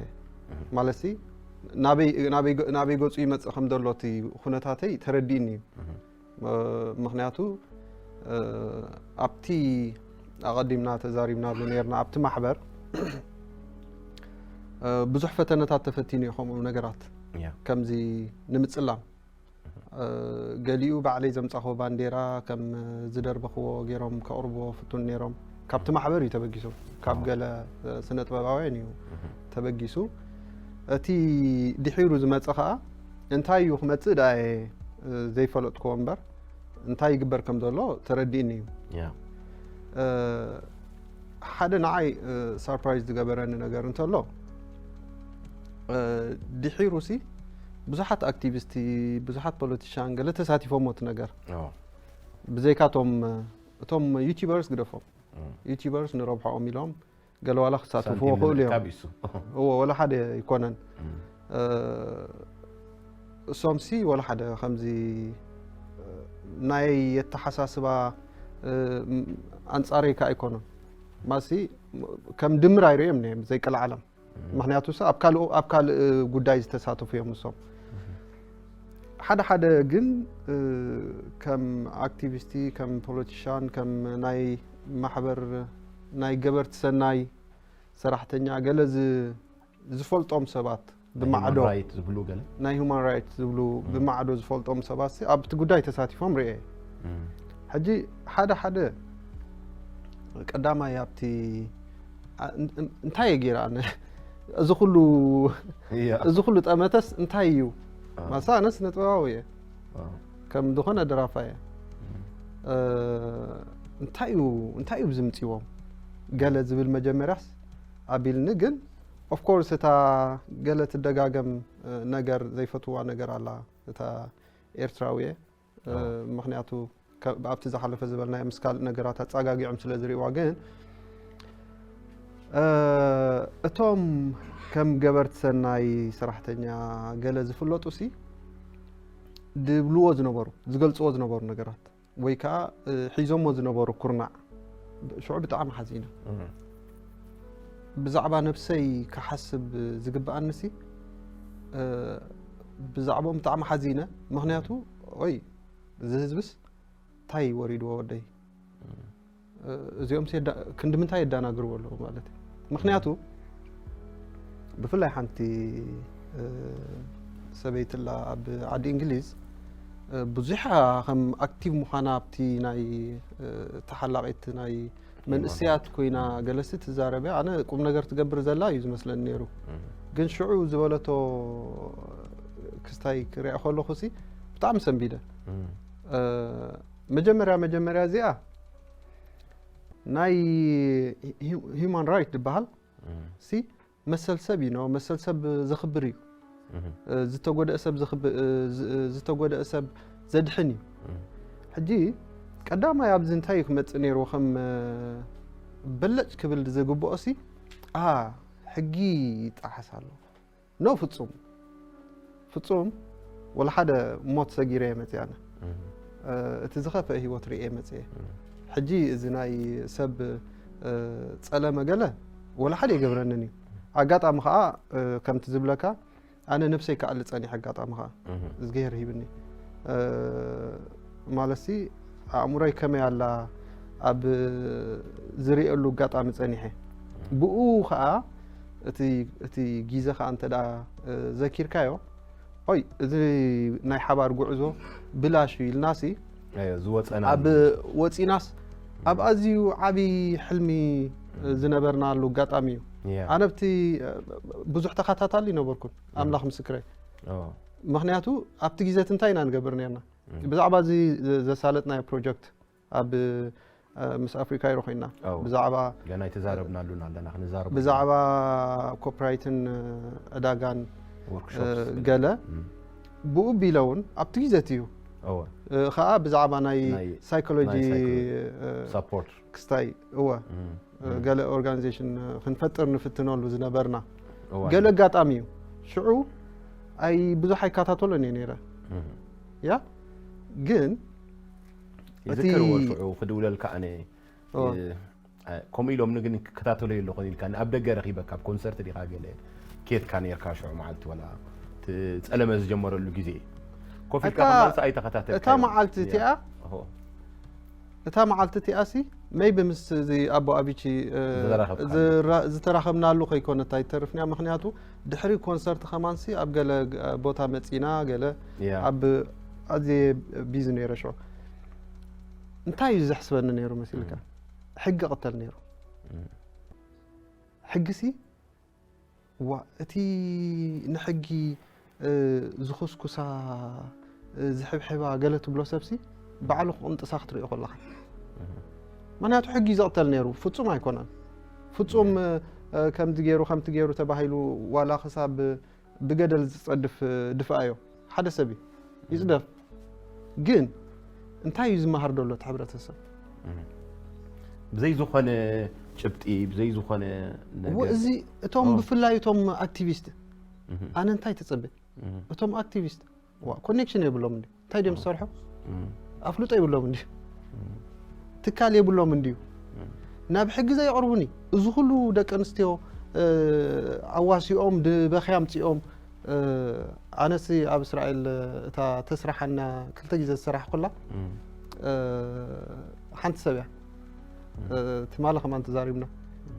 ማለት ናበይ ገፁ ይመፅእ ከም ዘሎ እቲ ኩነታተይ ተረዲእኒ እዩ። ምክንያቱ ኣብቲ ኣቐዲምና ተዛሪብናሉ ነርና ኣብቲ ማሕበር ብዙሕ ፈተነታት ተፈቲኑ እዩ ከምኡ ነገራት ከምዚ ንምፅላም ገሊኡ ባዕለይ ዘምፃኽዎ ባንዴራ ከም ዝደርበኽዎ ገይሮም ከቕርብዎ ፍቱን ነይሮም። ካብቲ ማሕበር እዩ ተበጊሱ፣ ካብ ገለ ስነ ጥበባውያን እዩ ተበጊሱ። እቲ ድሒሩ ዝመፀ ከዓ እንታይ እዩ ክመፅእ ደኣ እየ ዘይፈለጥክዎ እምበር እንታይ ይግበር ከም ዘሎ ተረዲእኒ እዩ። ሓደ ንዓይ ሳርፕራይዝ ዝገበረኒ ነገር እንተሎ ድሒሩ ሲ ብዙሓት ኣክቲቪስቲ ብዙሓት ፖለቲሻን ገለ ተሳቲፎሞ እቲ ነገር ብዘይካቶም እቶም ዩቲበርስ ግደፎም ዩቲበርስ ንረብሖኦም ኢሎም ገለ ዋላ ክሳተፍዎ ክእሉ እዮም። እዎ ወላ ሓደ ይኮነን። እሶምሲ ወላ ሓደ ከምዚ ናይ የተሓሳስባ ኣንፃረይ ከ ኣይኮኑን ማሲ ከም ድምር ኣይርእዮም ነ ዘይቀልዓለም ምክንያቱ ስ ኣብ ካልእ ጉዳይ ዝተሳተፉ እዮም እሶም ሓደ ሓደ ግን ከም ኣክቲቪስቲ ከም ፖለቲሻን ከም ናይ ማሕበር ናይ ገበርቲ ሰናይ ሰራሕተኛ ገለ ዝፈልጦም ሰባት ብማዕዶ ዝብሉ ገለ ናይ ሁማን ራይት ዝብሉ ብማዕዶ ዝፈልጦም ሰባት ኣብቲ ጉዳይ ተሳቲፎም ርኤ ሕጂ ሓደ ሓደ ቀዳማይ ኣብቲ እንታይ እየ ገይረ ኣነ እዚ ኩሉ እዚ ኩሉ ጠመተስ እንታይ እዩ ማሳ ኣነ ስነ ጥበባዊ እየ ከም ዝኾነ ደራፋ እየ እንታይ እዩ እንታይ እዩ ዝምፅዎም ገለ ዝብል መጀመርያስ ኣቢልኒ ግን ኦፍኮርስ እታ ገለ ትደጋገም ነገር ዘይፈትዋ ነገር ኣላ እታ ኤርትራዊ እየ ምክንያቱ ኣብቲ ዝሓለፈ ዝበልናዮ ምስ ካልእ ነገራት ኣፀጋጊዖም ስለ ዝርእዋ ግን እቶም ከም ገበርቲ ሰናይ ሰራሕተኛ ገለ ዝፍለጡ ሲ ድብልዎ ዝነበሩ ዝገልፅዎ ዝነበሩ ነገራት ወይ ከዓ ሒዞሞ ዝነበሩ ኩርናዕ ሽዑ ብጣዕሚ ሓዚነ ብዛዕባ ነብሰይ ክሓስብ ዝግብኣኒ ሲ ብዛዕባኦም ብጣዕሚ ሓዚነ ምክንያቱ ኦይ እዚ ህዝብስ እንታይ ወሪድዎ ወደይ እዚኦም ክንዲ ምንታይ የዳናግርዎ ኣለዉ ማለት እዩ ምክንያቱ ብፍላይ ሓንቲ ሰበይትላ ኣብ ዓዲ እንግሊዝ ብዙሕ ከም ኣክቲቭ ምዃና ኣብቲ ናይ ተሓላቂት ናይ መንእስያት ኮይና ገለሲ ትዛረብ እያ። ኣነ ቁም ነገር ትገብር ዘላ እዩ ዝመስለኒ ነይሩ። ግን ሽዑ ዝበለቶ ክስታይ ክሪኣ ከለኹ ሲ ብጣዕሚ ሰንቢደ። መጀመርያ መጀመርያ እዚኣ ናይ ሂማን ራይት ዝበሃል ሲ መሰል ሰብ እዩ፣ መሰል ሰብ ዘኽብር እዩ። ዝተጎደአ ሰብ ዘኽብ-፣ ዝተጎደአ ሰብ ዘድሕን እዩ። ሕጂ ቀዳማይ ኣብዚ እንታይ እዩ ክመጽእ ነይርዎ? ከም በለጭ ክብል ዝግብኦ ሲ፣ ኣ፣ ሕጊ ይጠሓስ ኣሎ። ኖ፣ ፍጹም፣ ፍጹም ወላ ሓደ ሞት ሰጊረ እየ መጽእ ኣነ። እቲ ዝኸፍአ ህይወት ርእየ መጽእ እየ። ሕጂ እዚ ናይ ሰብ ጸለመ ገለ ወላ ሓደ ይገብረንን እዩ። ኣጋጣሚ ከኣ ከምቲ ዝብለካ ኣነ ነብሰይ ክኣሊ ጸኒሐ። ኣጋጣሚ ከኣ እዝግሄር ሂብኒ። ማለትሲ ኣእምሮይ ከመይ ኣላ ኣብ ዝርእየሉ ኣጋጣሚ ጸኒሐ። ብኡ ከኣ እቲ፣ እቲ ግዜ ከኣ እንተ ደኣ ዘኪርካዮ፣ ኦይ፣ እዚ ናይ ሓባር ጉዕዞ ብላሽ እዩ ኢልናሲ፣ ኣዮ፣ ዝወጸና ኣብ ኣሎ። ወጺናስ ኣብ ኣዝዩ ዓቢ ሕልሚ ዝነበርናሉ ኣጋጣሚ እዩ። ያ። ኣነ ኣብቲ ብዙሕ ተኸታታሊ ነበርኩን፣ ኣምላኽ ምስክረይ። ኦ። ምኽንያቱ ኣብቲ ግዜ እቲ እንታይ ኢና ንገብር ነርና? ብዛዕባ እዚ ዘ-፣ ዘሳለጥናዮ ፕሮጀክት ኣብ፣ እ፣ ምስ ኣፍሪካ ይሮ ኮይና። ኦ። ብዛዕባ ገና ኣይተዛረብናሉን ኣለና፣ ክንዛረብ ብዛዕባ ኮፕራይትን፣ እ፣ ዕዳጋን፣ ወርክሾፕስ እ፣ ገለ። ገለ። እም። ብኡ ቢለ እውን ኣብቲ ግዜ እቲ እዩ። እወ። እ፣ ኸኣ ብዛዕባ ናይ ናይ፣ ሳይኮሎጂ፣ ናይ ሳይኮሎጂ እ፣ ሳፖርት። ክስታይ፣ እወ። እም፣ እ፣ እም። ገለ ኦርጋናይዜሽን፣ እ፣ ክንፈጥር ንፍትነሉ ዝነበርና። እወ። ገለ ኣጋጣሚ እዩ። ሽዑ ኣይ ብዙሕ ኣይከታተሎን እየ ነይረ። እም። ያ፣ ግን ይዝከር እቲ ወርፍዑ ክድውለልካ ኣነ፣ ኦ። እ፣ እ፣ ከምኡ ኢሎምኒ ግን ክከታተሎ ኣለኹ ኢልካ፣ ኣብ ደገ ረኺበካ፣ ኣብ ኮንሰርት ዲኻ ገለ ኬድካ ነርካ ሽዑ መዓልቲ፣ ወላ እቲ ጸለመ ዝጀመረሉ ግዜ ኮፍ ኢልካ እታ፣ ከማንስ ኣይተኸታተልካዮን። እታ መዓልቲ ያ። እቲኣ፣ ኦሆ። እታ መዓልቲ እቲኣሲ፣ ሜይቢ ምስ እዚ ኣቦ ኣቢቺ፣ እ፣ ዝተራኸብካሉ። ዝራ-፣ ዝተራኸብናሉ ከይኮነት ኣይተርፍንያ። ምኽንያቱ ድሕሪ ኮንሰርት ከማንሲ ኣብ ገለ ግ-፣ ቦታ መጺና፣ ገለ ያ። ኣብ ኣዝየ ቢዚ ነይረ ሽዑ። እንታይ እዩ ዘሕስበኒ ነይሩ መሲልካ? እም። ሕጊ ቅተል ነይሩ። እም። ሕጊሲ፣ ዋ፣ እቲ ንሕጊ፣ እ፣ ዝኹስኩሳ፣ እ፣ ዝሕብሕባ ገለ ትብሎ ሰብሲ፣ ባዕሉ ክቕንጥሳ ክትሪኦ ከለኻ። እም። ምኽንያቱ ሕጊ እዩ ዘቕተል ነይሩ፣ ፍጹም ኣይኮነን። ፍጹም፣ እም። እ፣ ከምዚ ገይሩ፣ ከምቲ ገይሩ ተባሂሉ፣ ዋላ ክሳብ ብገደል ዝጸድፍ፣ እ፣ ድፍኣዮ። ሓደ ሰብ እዩ። ይጽደፍ። ግን እንታይ እዩ ዝመሃር ዘሎ እቲ ሕብረተሰብ? እም። ብዘይ ዝኾነ ጭብጢ፣ ብዘይ ዝኾነ እዎ፣ ነገር። እዚ እቶም ኦ። ብፍላይ እቶም ኣክቲቪስት፣ እም። ኣነ እንታይ ትጽበ? እም። እቶም ኣክቲቪስት፣ ዋ፣ ኮኔክሽን የብሎም እንዲ? እንታይ ድዮም ኦ። ዝሰርሑ? እም። ኣፍልጦ የብሎም እንዲ? እም። ትካል የብሎም እንድዩ? እም። ናብ ሕጊ ዘየቕርቡኒ? እዚ ኩሉ ደቂ ኣንስትዮ፣ እ፣ ኣዋሲኦም፣ ድበኽያ ኣምጺኦም፣ እ፣ ኣነሲ ኣብ እስራኤል እታ ተስራሓና ክልተ ግዜ ዝሰራሕኩላ፣ እም። እ፣ ሓንቲ ሰብ እያ። እም። እ፣ ትማሊ ከማን ተዛሪብና። እም።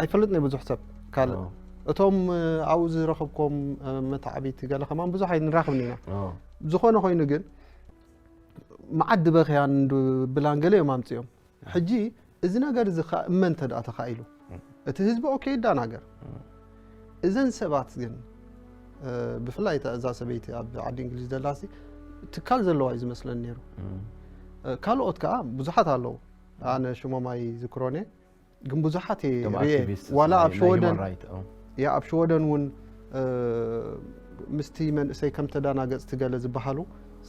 ኣይፈልጥን እየ ብዙሕ ሰብ ካልእ። ኦ። እቶም፣ እ፣ ኣብኡ ዝረኸብኮም፣ እ፣ መተዓቢቲ ገለ ከማን ብዙሕ ኣይንራኽብን ኢና። ኦ። ዝኾነ ኮይኑ ግን መዓት ድበኽያን ድብላን ገለ እዮም ኣምጺኦም። ሕጂ እዚ ነገር እዚ ክእመን እንተ ደኣ ተኻኢሉ፣ እም። እቲ ህዝቢ ኦኬ ይዳናገር። እም። እዘን ሰባት ግን፣ እ፣ ብፍላይ እታ፣ እዛ ሰበይቲ ኣብ ዓዲ እንግሊዝ ዘላሲ ትካል ዘለዋ እዩ ዝመስለኒ ነይሩ። እም። እ፣ ካልኦት ከኣ ብዙሓት ኣለዉ። ኣነ ሽሞም ኣይዝክሮን እየ፣ ግን ብዙሓት እየ እቶም ሪኤ። ኣክቲቪስት ዋላ ናይ፣ ኣብ ናይ ሽወደን፣ ሂውማን ራይት፣ ኦ። ያ፣ ኣብ ሽወደን እውን፣ እ፣ ምስቲ መንእሰይ ከም ተዳናገጽቲ ገለ ዝበሃሉ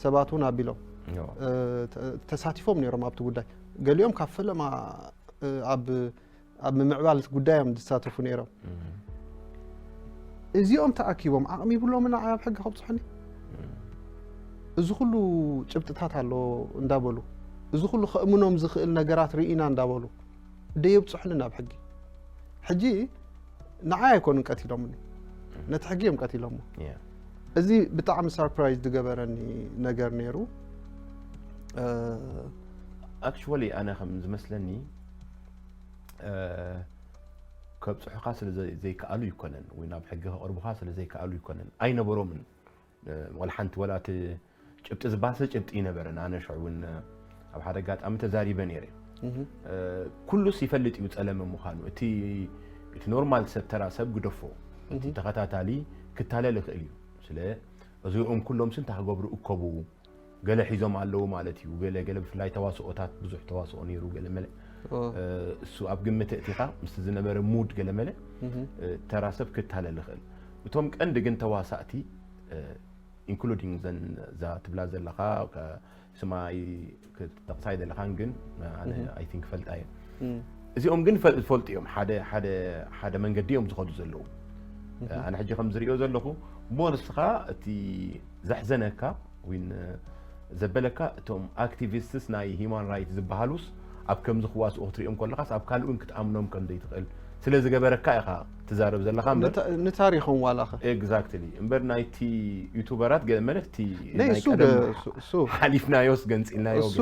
ሰባት እውን ኣቢሎም፣ ዮ። እ፣ ተ-፣ ተሳቲፎም ነይሮም ኣብቲ ጉዳይ። ገሊኦም ካብ ፈለማ፣ እ፣ ኣብ፣ ኣብ ምምዕባል እቲ ጉዳይ እዮም ዝሳተፉ ነይሮም። እም። እዚኦም ተኣኪቦም ዓቕሚ ይብሎምን ንዓይ ኣብ ሕጊ ከብጽሑኒ? እም። እዚ ኩሉ ጭብጥታት ኣሎ እንዳበሉ፣ እዚ ኩሉ ከእምኖም ዝኽእል ነገራት ርኢና እንዳበሉ፣ ደየብጽሑኒ ናብ ሕጊ። ሕጂ ንዓይ ኣይኮኑን ቀቲሎምኒ፣ ነቲ ሕጊ እዮም ቀቲሎሞ። ያ። እዚ ብጣዕሚ ሰርፕራይዝ ዝገበረኒ ነገር ነይሩ። እ፣ ኣክቹዋሊ ኣነ ከም ዝመስለኒ፣ እ፣ ከብጽሑኻ ስለ ዘይ- ዘይከኣሉ ይኮነን ወይ ናብ ሕጊ ከቕርቡኻ ስለ ዘይከኣሉ ይኮነን ኣይነበሮምን። እ፣ ወላ ሓንቲ ወላ እቲ ጭብጢ ዝባሰ ጭብጢ ይነበረን። ኣነ ሽዑ እውን ኣብ ሓደ ኣጋጣሚ ተዛሪበ ነይረ። ኩሉስ ይፈልጥ እዩ ጸለመ ምዃኑ። እቲ እቲ ኖርማል ሰብ፣ ተራ ሰብ ግደፎ፣ እቲ ተኸታታሊ ክታለል ይኽእል እዩ። ስለ እዚኦም ኩሎም ስንታ ክገብሩ እከቡ፣ ገለ ሒዞም ኣለዉ ማለት እዩ። ገለ ገለ ብፍላይ ተዋስኦታት፣ ብዙሕ ተዋስኦ ነይሩ፣ ገለ መለ እሱ ኣብ ግምት እቲኻ ምስቲ ዝነበረ ሙድ ገለ መለ ተራ ሰብ ክታለል ይኽእል። እቶም ቀንዲ ግን ተዋሳእቲ፣ ኢንክሉዲንግ ዘን እዛ ትብላ ዘለኻ፣ ስማይ ክትጠቕሳ ኣይደለኻን፣ ግን ኣነ ኣይ ቲንክ ፈልጣ እየ። እዚኦም ግን ዝፈልጡ እዮም፣ ሓደ ሓደ ሓደ መንገዲ እዮም ዝኸዱ ዘለዉ። ኣነ ሕጂ ከም ዝሪኦ ዘለኹ፣ ሞር እስኻ እቲ ዘሕዘነካ ወይን ዘበለካ፣ እቶም ኣክቲቪስትስ ናይ ሂማን ራይት ዝበሃሉስ ኣብ ከምዚ ክዋስኡ ክትሪኦም ከለኻስ ኣብ ካልእ እውን ክትኣምኖም ከም ዘይትኽእል ስለ ዝገበረካ ኢኻ ትዛረብ ዘለኻ እምበር ንታሪኾም ዋላኸ ኤግዛክትሊ እምበር ናይቲ ዩቱበራት ገለ መለቲ ናይ እሱ ገ- እሱ- እሱ ሓሊፍናዮስ ገንፂልናዮ እሱ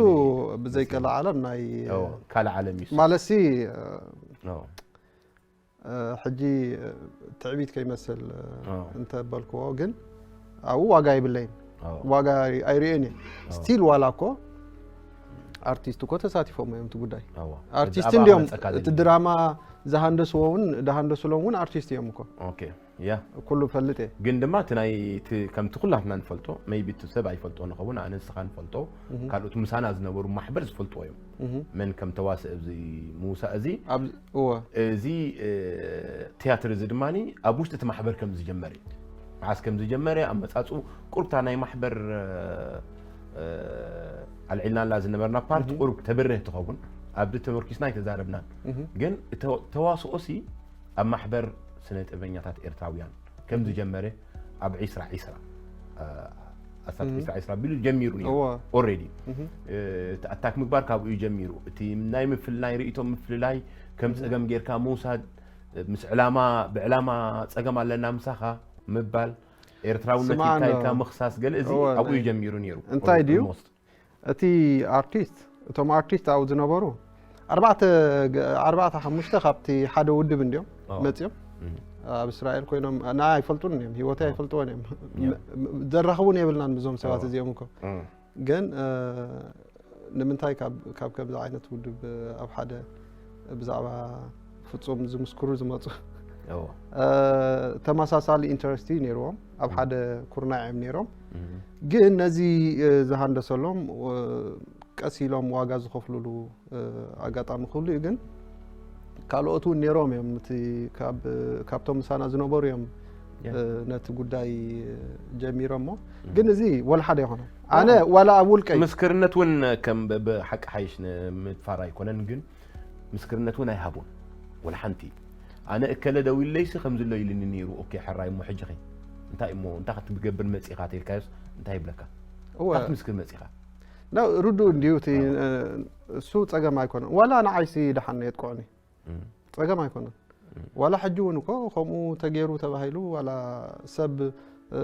ግን ብዘይቀለ ዓለም ናይ ኦ፣ ካልእ ዓለም እዩ እሱ። ማለትሲ ኦ፣ ሕጂ ትዕቢት ከይመስል እንተበልክዎ ግን ኣብኡ ዋጋ የብለይን ኦ፣ ዋጋ ኣይርእን እየ ስቲል ዋላ እኮ ኣርቲስት እኮ ተሳቲፎም እዮም እቲ ጉዳይ ኦ። ኣርቲስት ኣብ እንዲዮም መፀካ እቲ ዘለ። ድራማ ዝሃንደስዎ እውን ዝሃንደስሎም እውን ኣርቲስት እዮም እኮ ኦኬ ያ ኩሉ ፈልጥ እየ ግን ድማ እቲ ናይ እቲ ከምቲ ኩላትና ንፈልጦ ሜይቢ እቲ ሰብ ኣይፈልጦ ንኸውን ኣነ ንስኻ ንፈልጦ ካልኦት ምሳና ዝነበሩ ማሕበር ዝፈልጥዎ እዮም መን ከም ተዋስእ ኣብዚ ምውሳእ እዚ ኣብ እወ እዚ እ፣ ቲያትር እዚ ድማ ኣብ ውሽጢ እቲ ማሕበር ከም ዝጀመረ እዩ መዓስ ከም ዝጀመረ ኣመፃፅኡ ቁርብታ ናይ ማሕበር እ፣ እ፣ ኣልዒልናላ ዝነበርና ፓርት ቁሩብ ተብርህ ትኸውን ኣብዚ ተመርኪስና ኣይተዛረብናን ግን እተ- ተዋስኦ ሲ ኣብ ማሕበር ስነ ጥበበኛታት ኤርትራውያን ከም ዝጀመረ ኣብ ዒስራ ዒስራ ኣስታት ዒስራ ዒስራ ቢሉ ጀሚሩ ነይሩ እወ ኦልሬዲ እህ፣ ኣታክ ምግባር ካብኡ እዩ ጀሚሩ እቲ ናይ ምፍልላይ ርእይቶ ምፍልላይ ከም ፀገም ጌርካ ምውሳድ ምስ ዕላማ ብዕላማ ፀገም ኣለና ምሳኻ ምባል ኤርትራውነት ስምዓና። ኢልካ ምኽሳስ ገለ እዚ እወ፣ ኣብኡ እዩ ናይ- ጀሚሩ ነይሩ እንታይ ድዩ? Almost። እቲ ኣርቲስት እቶም ኣርቲስት ኣብኡ ዝነበሩ ኣርባዕተ ገ- ኣርባዕተ ሓሙሽተ ካብቲ ሓደ ውድብ እንዲዮም ኦ። መፂኦም እም። ኣብ እስራኤል ኮይኖም ና ኣይፈልጡን እዮም ህይወተይ ኣይፈልጥዎም እዮም እዮም። ዘራኽቡን የብልናን ብዞም ሰባት ኦ። እዚኦም እኮ እም። ግን እ፣ ንምንታይ ካብ ካብ ከምዚ ዓይነት ውድብ ኣብ ሓደ ብዛዕባ ፍፁም ዝምስክሩ ዝመፁ ኦ። እ፣ ተመሳሳሊ ኢንተረስት እዩ ነይርዎም ኣብ ሓደ ኩርናዕ እዮም ነይሮም እም። ግን ነዚ እ፣ ዝሃንደሰሎም እ፣ ቀስ ኢሎም ዋጋ ዝኸፍሉሉ እ፣ ኣጋጣሚ ክህሉ እዩ ግን ካልኦት እውን ነይሮም እዮም እቲ ካብ- ካብቶም ምሳና ዝነበሩ እዮም ያ። እ፣ ነቲ ጉዳይ እ፣ ጀሚሮሞ ግን እዚ ወላ ሓደ ይኾነ ኣነ ያ። ዋላ ኣብ ውልቀይ ምስክርነት እውን ከም ብ- ብሓቂ ሓይሽ ንምድፋር ኣይኮነን ግን ምስክርነት እውን ኣይሃቡን ወላ ሓንቲ ኣነ እከለ ደው ኢለይሲ ከምዚ ኣሎ ኢልኒ ነይሩ ኦኬ ሕራይ እሞ ሕጂ ኸ እንታይ እሞ እንታይ ክትገብር መፂኻ ተልካዮስ እንታይ ይብለካ እወ እንታይ ክትምስክር መፂኻ ና ርዱእ እንድዩ እቲ እ፣ እሱ ፀገም ኣይኮነን ዋላ ንዓይሲ ደሓን የጥቅዑኒ እም። ፀገም ኣይኮነን ዋላ ሕጂ እውን እኮ ከምኡ ተገይሩ ተባሂሉ ዋላ ሰብ እ፣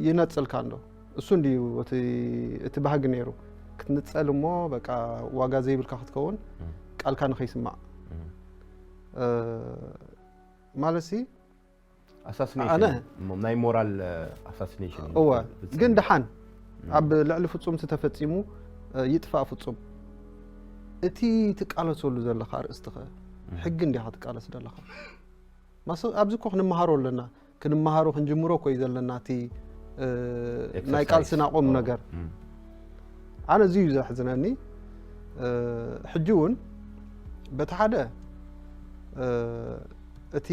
ይነፅልካ እንዶ እሱ እንድዩ እቲ እቲ ባህጊ ነይሩ ክትንፀል እሞ በቃ ዋጋ ዘይብልካ ክትከውን እም። ቃልካ ንኸይስማዕ እም። እ፣ ማለት ሲ ኣሳሲኔሽን ኣነ ናይ ሞራል ኣሳሲኔሽን እወ ግን ደሓን ኣብ ልዕሊ ፍፁም ዝተፈፂሙ እ፣ ይጥፋእ ፍፁም እቲ ትቃለሰሉ ዘለካ ኣርእስቲ ኸ ሕጊ እንዲኻ ትቃለስ ዘለካ ማስ ኣብዚ እኮ ክንመሃሮ ኣለና ክንመሃሮ ክንጅምሮ እኮ እዩ ዘለና እቲ እ፣ ናይ ቃልስና ቁም ነገር ኣነ እዚ እዩ ዘሕዝነኒ እ፣ ሕጂ እውን በቲ ሓደ እ፣ እቲ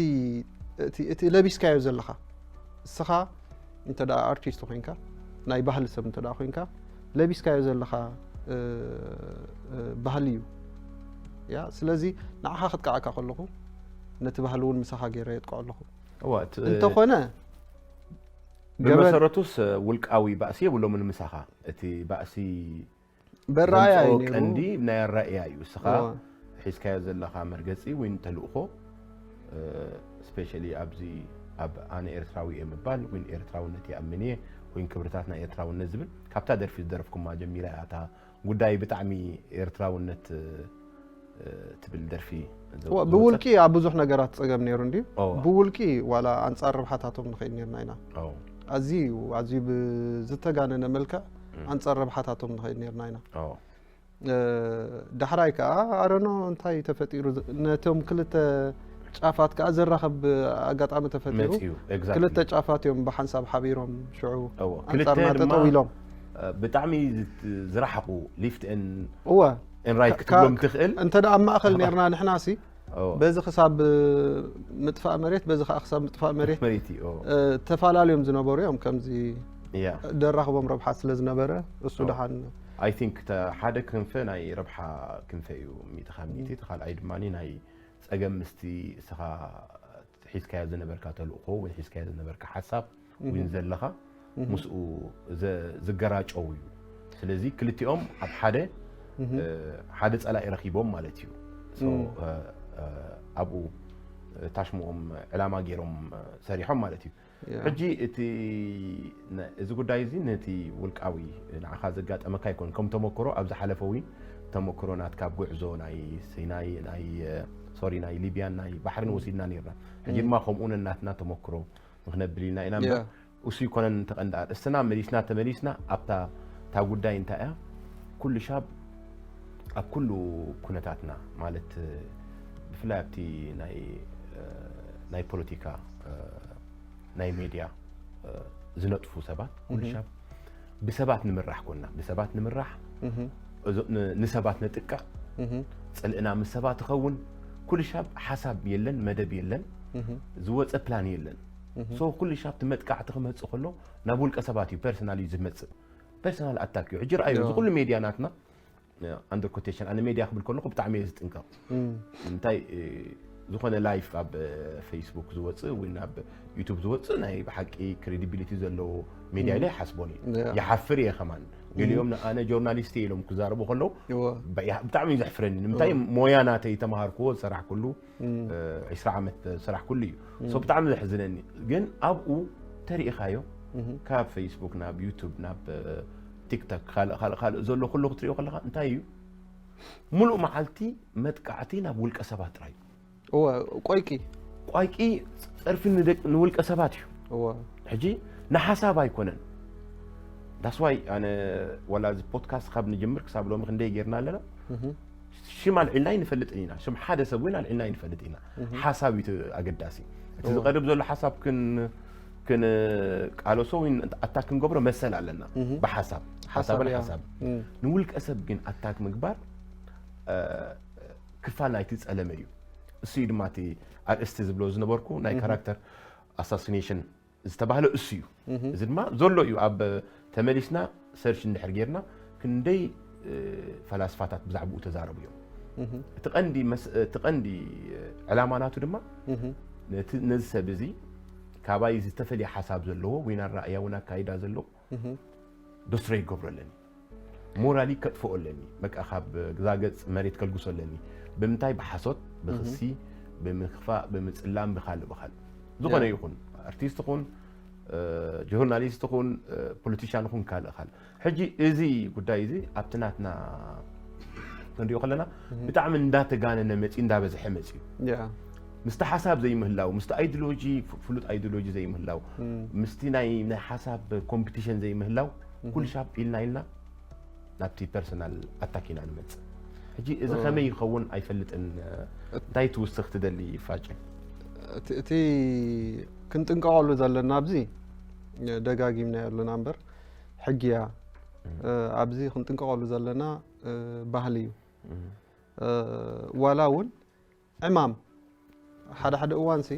እቲ- እቲ ለቢስካዮ ዘለኻ እስኻ እንተ ደኣ ኣርቲስት ኮይንካ ናይ ባህሊ ሰብ እንተ ደኣ ኮይንካ ለቢስካዮ ዘለኻ እ፣ እ፣ ባህሊ እዩ ያ ስለዚ ንዓኻ ክጥቃዓካ ከለኹ ነቲ ባህሊ እውን ምሳኻ ገይረ የጥቅዖ ኣለኹ እዋ እቲ- እንተኾነ ገበን ብመሰረቱስ ውልቃዊ ባእሲ የብሎምን ምሳኻ እቲ ባእሲ በራያ እዩ ዘምፅኦ ነይሩ ቀንዲ ናይ ኣራእያ እዩ እስኻ እዋ። ሒዝካዮ ዘለኻ መርገፂ ወይ ተልእኾ ስፔሻሊ ኣብዚ ኣብ ኣነ ኤርትራዊ እየ ምባል ወይ ኤርትራውነት ይኣምን እየ ወይ ክብርታት ናይ ኤርትራውነት ዝብል ካብታ ደርፊ ዝደረፍኩማ ጀሚራ እያ እታ ጉዳይ ብጣዕሚ ኤርትራውነት እ፣ ትብል ደርፊ እዋ፣ ብውልቂ ኣብ ብዙሕ ነገራት ፀገም ነይሩ እንድዩ። እዋ። ብውልቂ ዋላ ኣንፃር ረብሓታቶም ንኸይድ ነርና ኢና። ኦ፣ ኣዝዩ ኣዝዩ ብዝተጋነነ መልክዕ ኣንፃር ረብሓታቶም ንኸይድ ነርና ኢና። ኦ፣ እ፣ ዳሕራይ ከዓ ኣረኖ እንታይ ተፈጢሩ ዝ- ነቶም ክልተ ጫፋት ከዓ ዘራኸብ ኣጋጣሚ ተፈጢሩ። መፂኡ። Exactly። ክልተ ጫፋት እዮም ብሓንሳብ ሓቢሮም ሽዑ እዎ። ኣንፃርና ክልተ ድማ ጠጠው ኢሎም። እ፣ ብጣዕሚ ዝት- ዝረሓቑ ሊፍት ን እወ ን ራይት ካ- ክትብሎም ካ- ትኽእል። እንተ ደኣ ኣብ ማእኸል ነርና ንሕና ሲ እዎ። በዚ ክሳብ ምጥፋእ መሬት በዚ ከዓ ክሳብ ምጥፋእ መሬት መሬት እዩ። እዎ። እ፣ ተፈላለዮም ዝነበሩ እዮም። ከምዚ ያ ደራኽቦም ረብሓ ስለ ዝነበረ እሱ እዎ። ደሓን I think ሓደ ክንፈ ናይ ረብሓ ክንፈ እዩ። ሚእቲ ካብ ሚእቲ። እቲ ካልኣይ ድማ ናይ ፀገም ምስቲ እስኻ ሒዝካዮ ዝነበርካ ተልእኾ ወይ ሒዝካዮ ዝነበርካ ሓሳብ ወይ ዘለኻ ምስኡ ዘ- ዝገራጨው እዩ። ስለዚ ክልቲኦም ኣብ ሓደ እ፣ ሓደ ፀላኢ ረኺቦም ማለት እዩ። So፣ እ፣ እ፣ ኣብኡ ታሽምኦም ዕላማ ገይሮም እ፣ ሰሪሖም ማለት እዩ። ያ። ሕጂ እቲ ነ- እዚ ጉዳይ እዚ ነቲ ውልቃዊ ንዓኻ ዘጋጠመካ ኣይኮን ከም ተመክሮ ኣብ ዝሓለፈ እውን ተመክሮ ናትካ ኣብ ጉዕዞ ናይ ሲናይ ናይ ሶሪ ናይ ሊብያን ናይ ባሕርን ወሲድና ነርና። ሕጂ ድማ ከምኡ ነናትና ተመክሮ ንክነብል ኢልና ኢና እምበር ያ። እሱ ይኮነን ተቐንዲ ኣርእስትና መሊስና ተመሊስና ኣብታ እታ ጉዳይ እንታይ እያ ኩሉ ሻብ ኣብ ኩሉ ኩነታትና ማለት ብፍላይ ኣብቲ ናይ ናይ ፖለቲካ ናይ ሜድያ ዝነጥፉ ሰባት ኩሉ ሻብ ብሰባት ንምራሕ ኮና ብሰባት ንምራሕ ንሰባት ነጥቅዕ ፅልእና ምስ ሰባት ይኸውን ኩሉ ሻብ ሓሳብ የለን መደብ የለን ዝወፀ ፕላን የለን so ኩሉ ሻብ እቲ መጥቃዕቲ ክመፅእ ከሎ ናብ ውልቀ ሰባት እዩ ፐርሰናል እዩ ዝመፅእ personal attack እዩ ሕጂ ረኣዩ እዚ ኩሉ ሜድያ ናትና under quotation ኣነ ሜድያ ክብል ከለኹ ብጣዕሚ እየ ዝጥንቀቕ እንታይ ዝኾነ live ኣብ ፌስቡክ ዝወፅእ ወይ ኣብ ዩቱብ ዝወፅእ ናይ ብሓቂ credibility ዘለዎ ሜድያ ኢለ ይሓስቦን እዩ ይሓፍር እየ ከማን ገሊኦም ኣነ ጆርናሊስት እየ ኢሎም ክዛረቡ ከለዉ ብጣዕሚ እዩ ዘሕፍረኒ ንምንታይ ሞያ ናተይ ተምሃርክዎ ዝሰራሕኩሉ ዒስራ ዓመት ዝሰራሕኩሉ እዩ so ብጣዕሚ ዘሕዝነኒ ግን ኣብኡ ተሪኢኻዮ ካብ ፌስቡክ ናብ ዩቱብ ናብ ቲክቶክ ካልእ ካልእ ካልእ ዘሎ ኩሉ ክትሪኦ ከለካ እንታይ እዩ ሙሉእ መዓልቲ መጥቃዕቲ ናብ ውልቀ ሰባት ጥራይ እወ ቆይቂ ቋይቂ ፀርፊ ንደቅ- ንውልቀ ሰባት እዩ እወ ሕጂ ንሓሳብ ኣይኮነን ዳስዋይ ኣነ ዋላ እዚ ፖድካስት ካብ ንጅምር ክሳብ ሎሚ ክንደይ ጌርና ኣለና ሽም ኣልዒልና ኣይንፈልጥን ኢና ሽም ሓደ ሰብ እውን ኣልዒልና ኣይንፈልጥ ኢና ሓሳብ እዩ እቲ ኣገዳሲ እቲ ዝቐርብ ዘሎ ሓሳብ ክን ክንቃለሶ ወይ ኣታክ ክንገብሮ መሰል ኣለና ብሓሳብ ሓሳብን እያ። ሓሳብ ንውልቀ ሰብ ግን ኣታክ ምግባር እ፣ ክፋል ናይቲ ፀለመ እዩ እሱ እዩ ድማ እቲ ኣርእስቲ ዝብሎ ዝነበርኩ ናይ ካራክተር ኣሳሲኔሽን ዝተባህለ እሱ እዩ እዚ ድማ ዘሎ እዩ ኣብ ተመሊስና ሰርች እንድሕር ጌርና ክንደይ እ፣ ፈላስፋታት ብዛዕባኡ ተዛረቡ እዮም እቲ ቀንዲ መስ- እቲ ቀንዲ እ፣ ዕላማ ናቱ ድማ ነቲ- ነዚ ሰብ እዚ ካባይ ዝተፈልየ ሓሳብ ዘለዎ ወይ ኣራእያ እውን ኣካይዳ ዘለዎ ዶስትሮይ ክገብሮ ኣለኒ ሞራሊ ከጥፍኦ ኣለኒ በቃ ካብ ግዛ ገፅ መሬት ከልግሶ ኣለኒ ብምንታይ ብሓሶት ብክሲ ብምክፋእ ብምፅላም ብካልእ ብካልእ ዝኾነ ይኹን ኣርቲስት ኹን እ፣ ጆርናሊስት ኹን እ፣ ፖለቲሻን ኹን ካልእ ካልእ ሕጂ እዚ ጉዳይ እዚ ኣብቲ ናትና ክንሪኦ ከለና ብጣዕሚ እንዳተጋነነ መፂ እንዳበዝሐ መፂ እዩ ያ ምስቲ ሓሳብ ዘይምህላው ምስቲ ኣይዲሎጂ ፍሉጥ ኣይዲሎጂ ዘይምህላው ምስቲ ናይ ናይ ሓሳብ ኮምፒቲሽን ዘይምህላው ኩሉ ሻብ ኢልና ኢልና ናብቲ ፐርሰናል ኣታክ ኢና ንመፅእ ሕጂ እዚ ከመይ ይኸውን ኣይፈልጥን እንታይ ትውስኽ ትደሊ ፋጭ እቲ- እቲ ክንጥንቀቐሉ ዘለና ኣብዚ ደጋጊምና ኣለና እምበር ሕጊያ ኣብዚ ክንጥንቀቐሉ ዘለና ባህሊ እዩ ዋላ እውን ዕማም ሓደ ሓደ እዋንሲ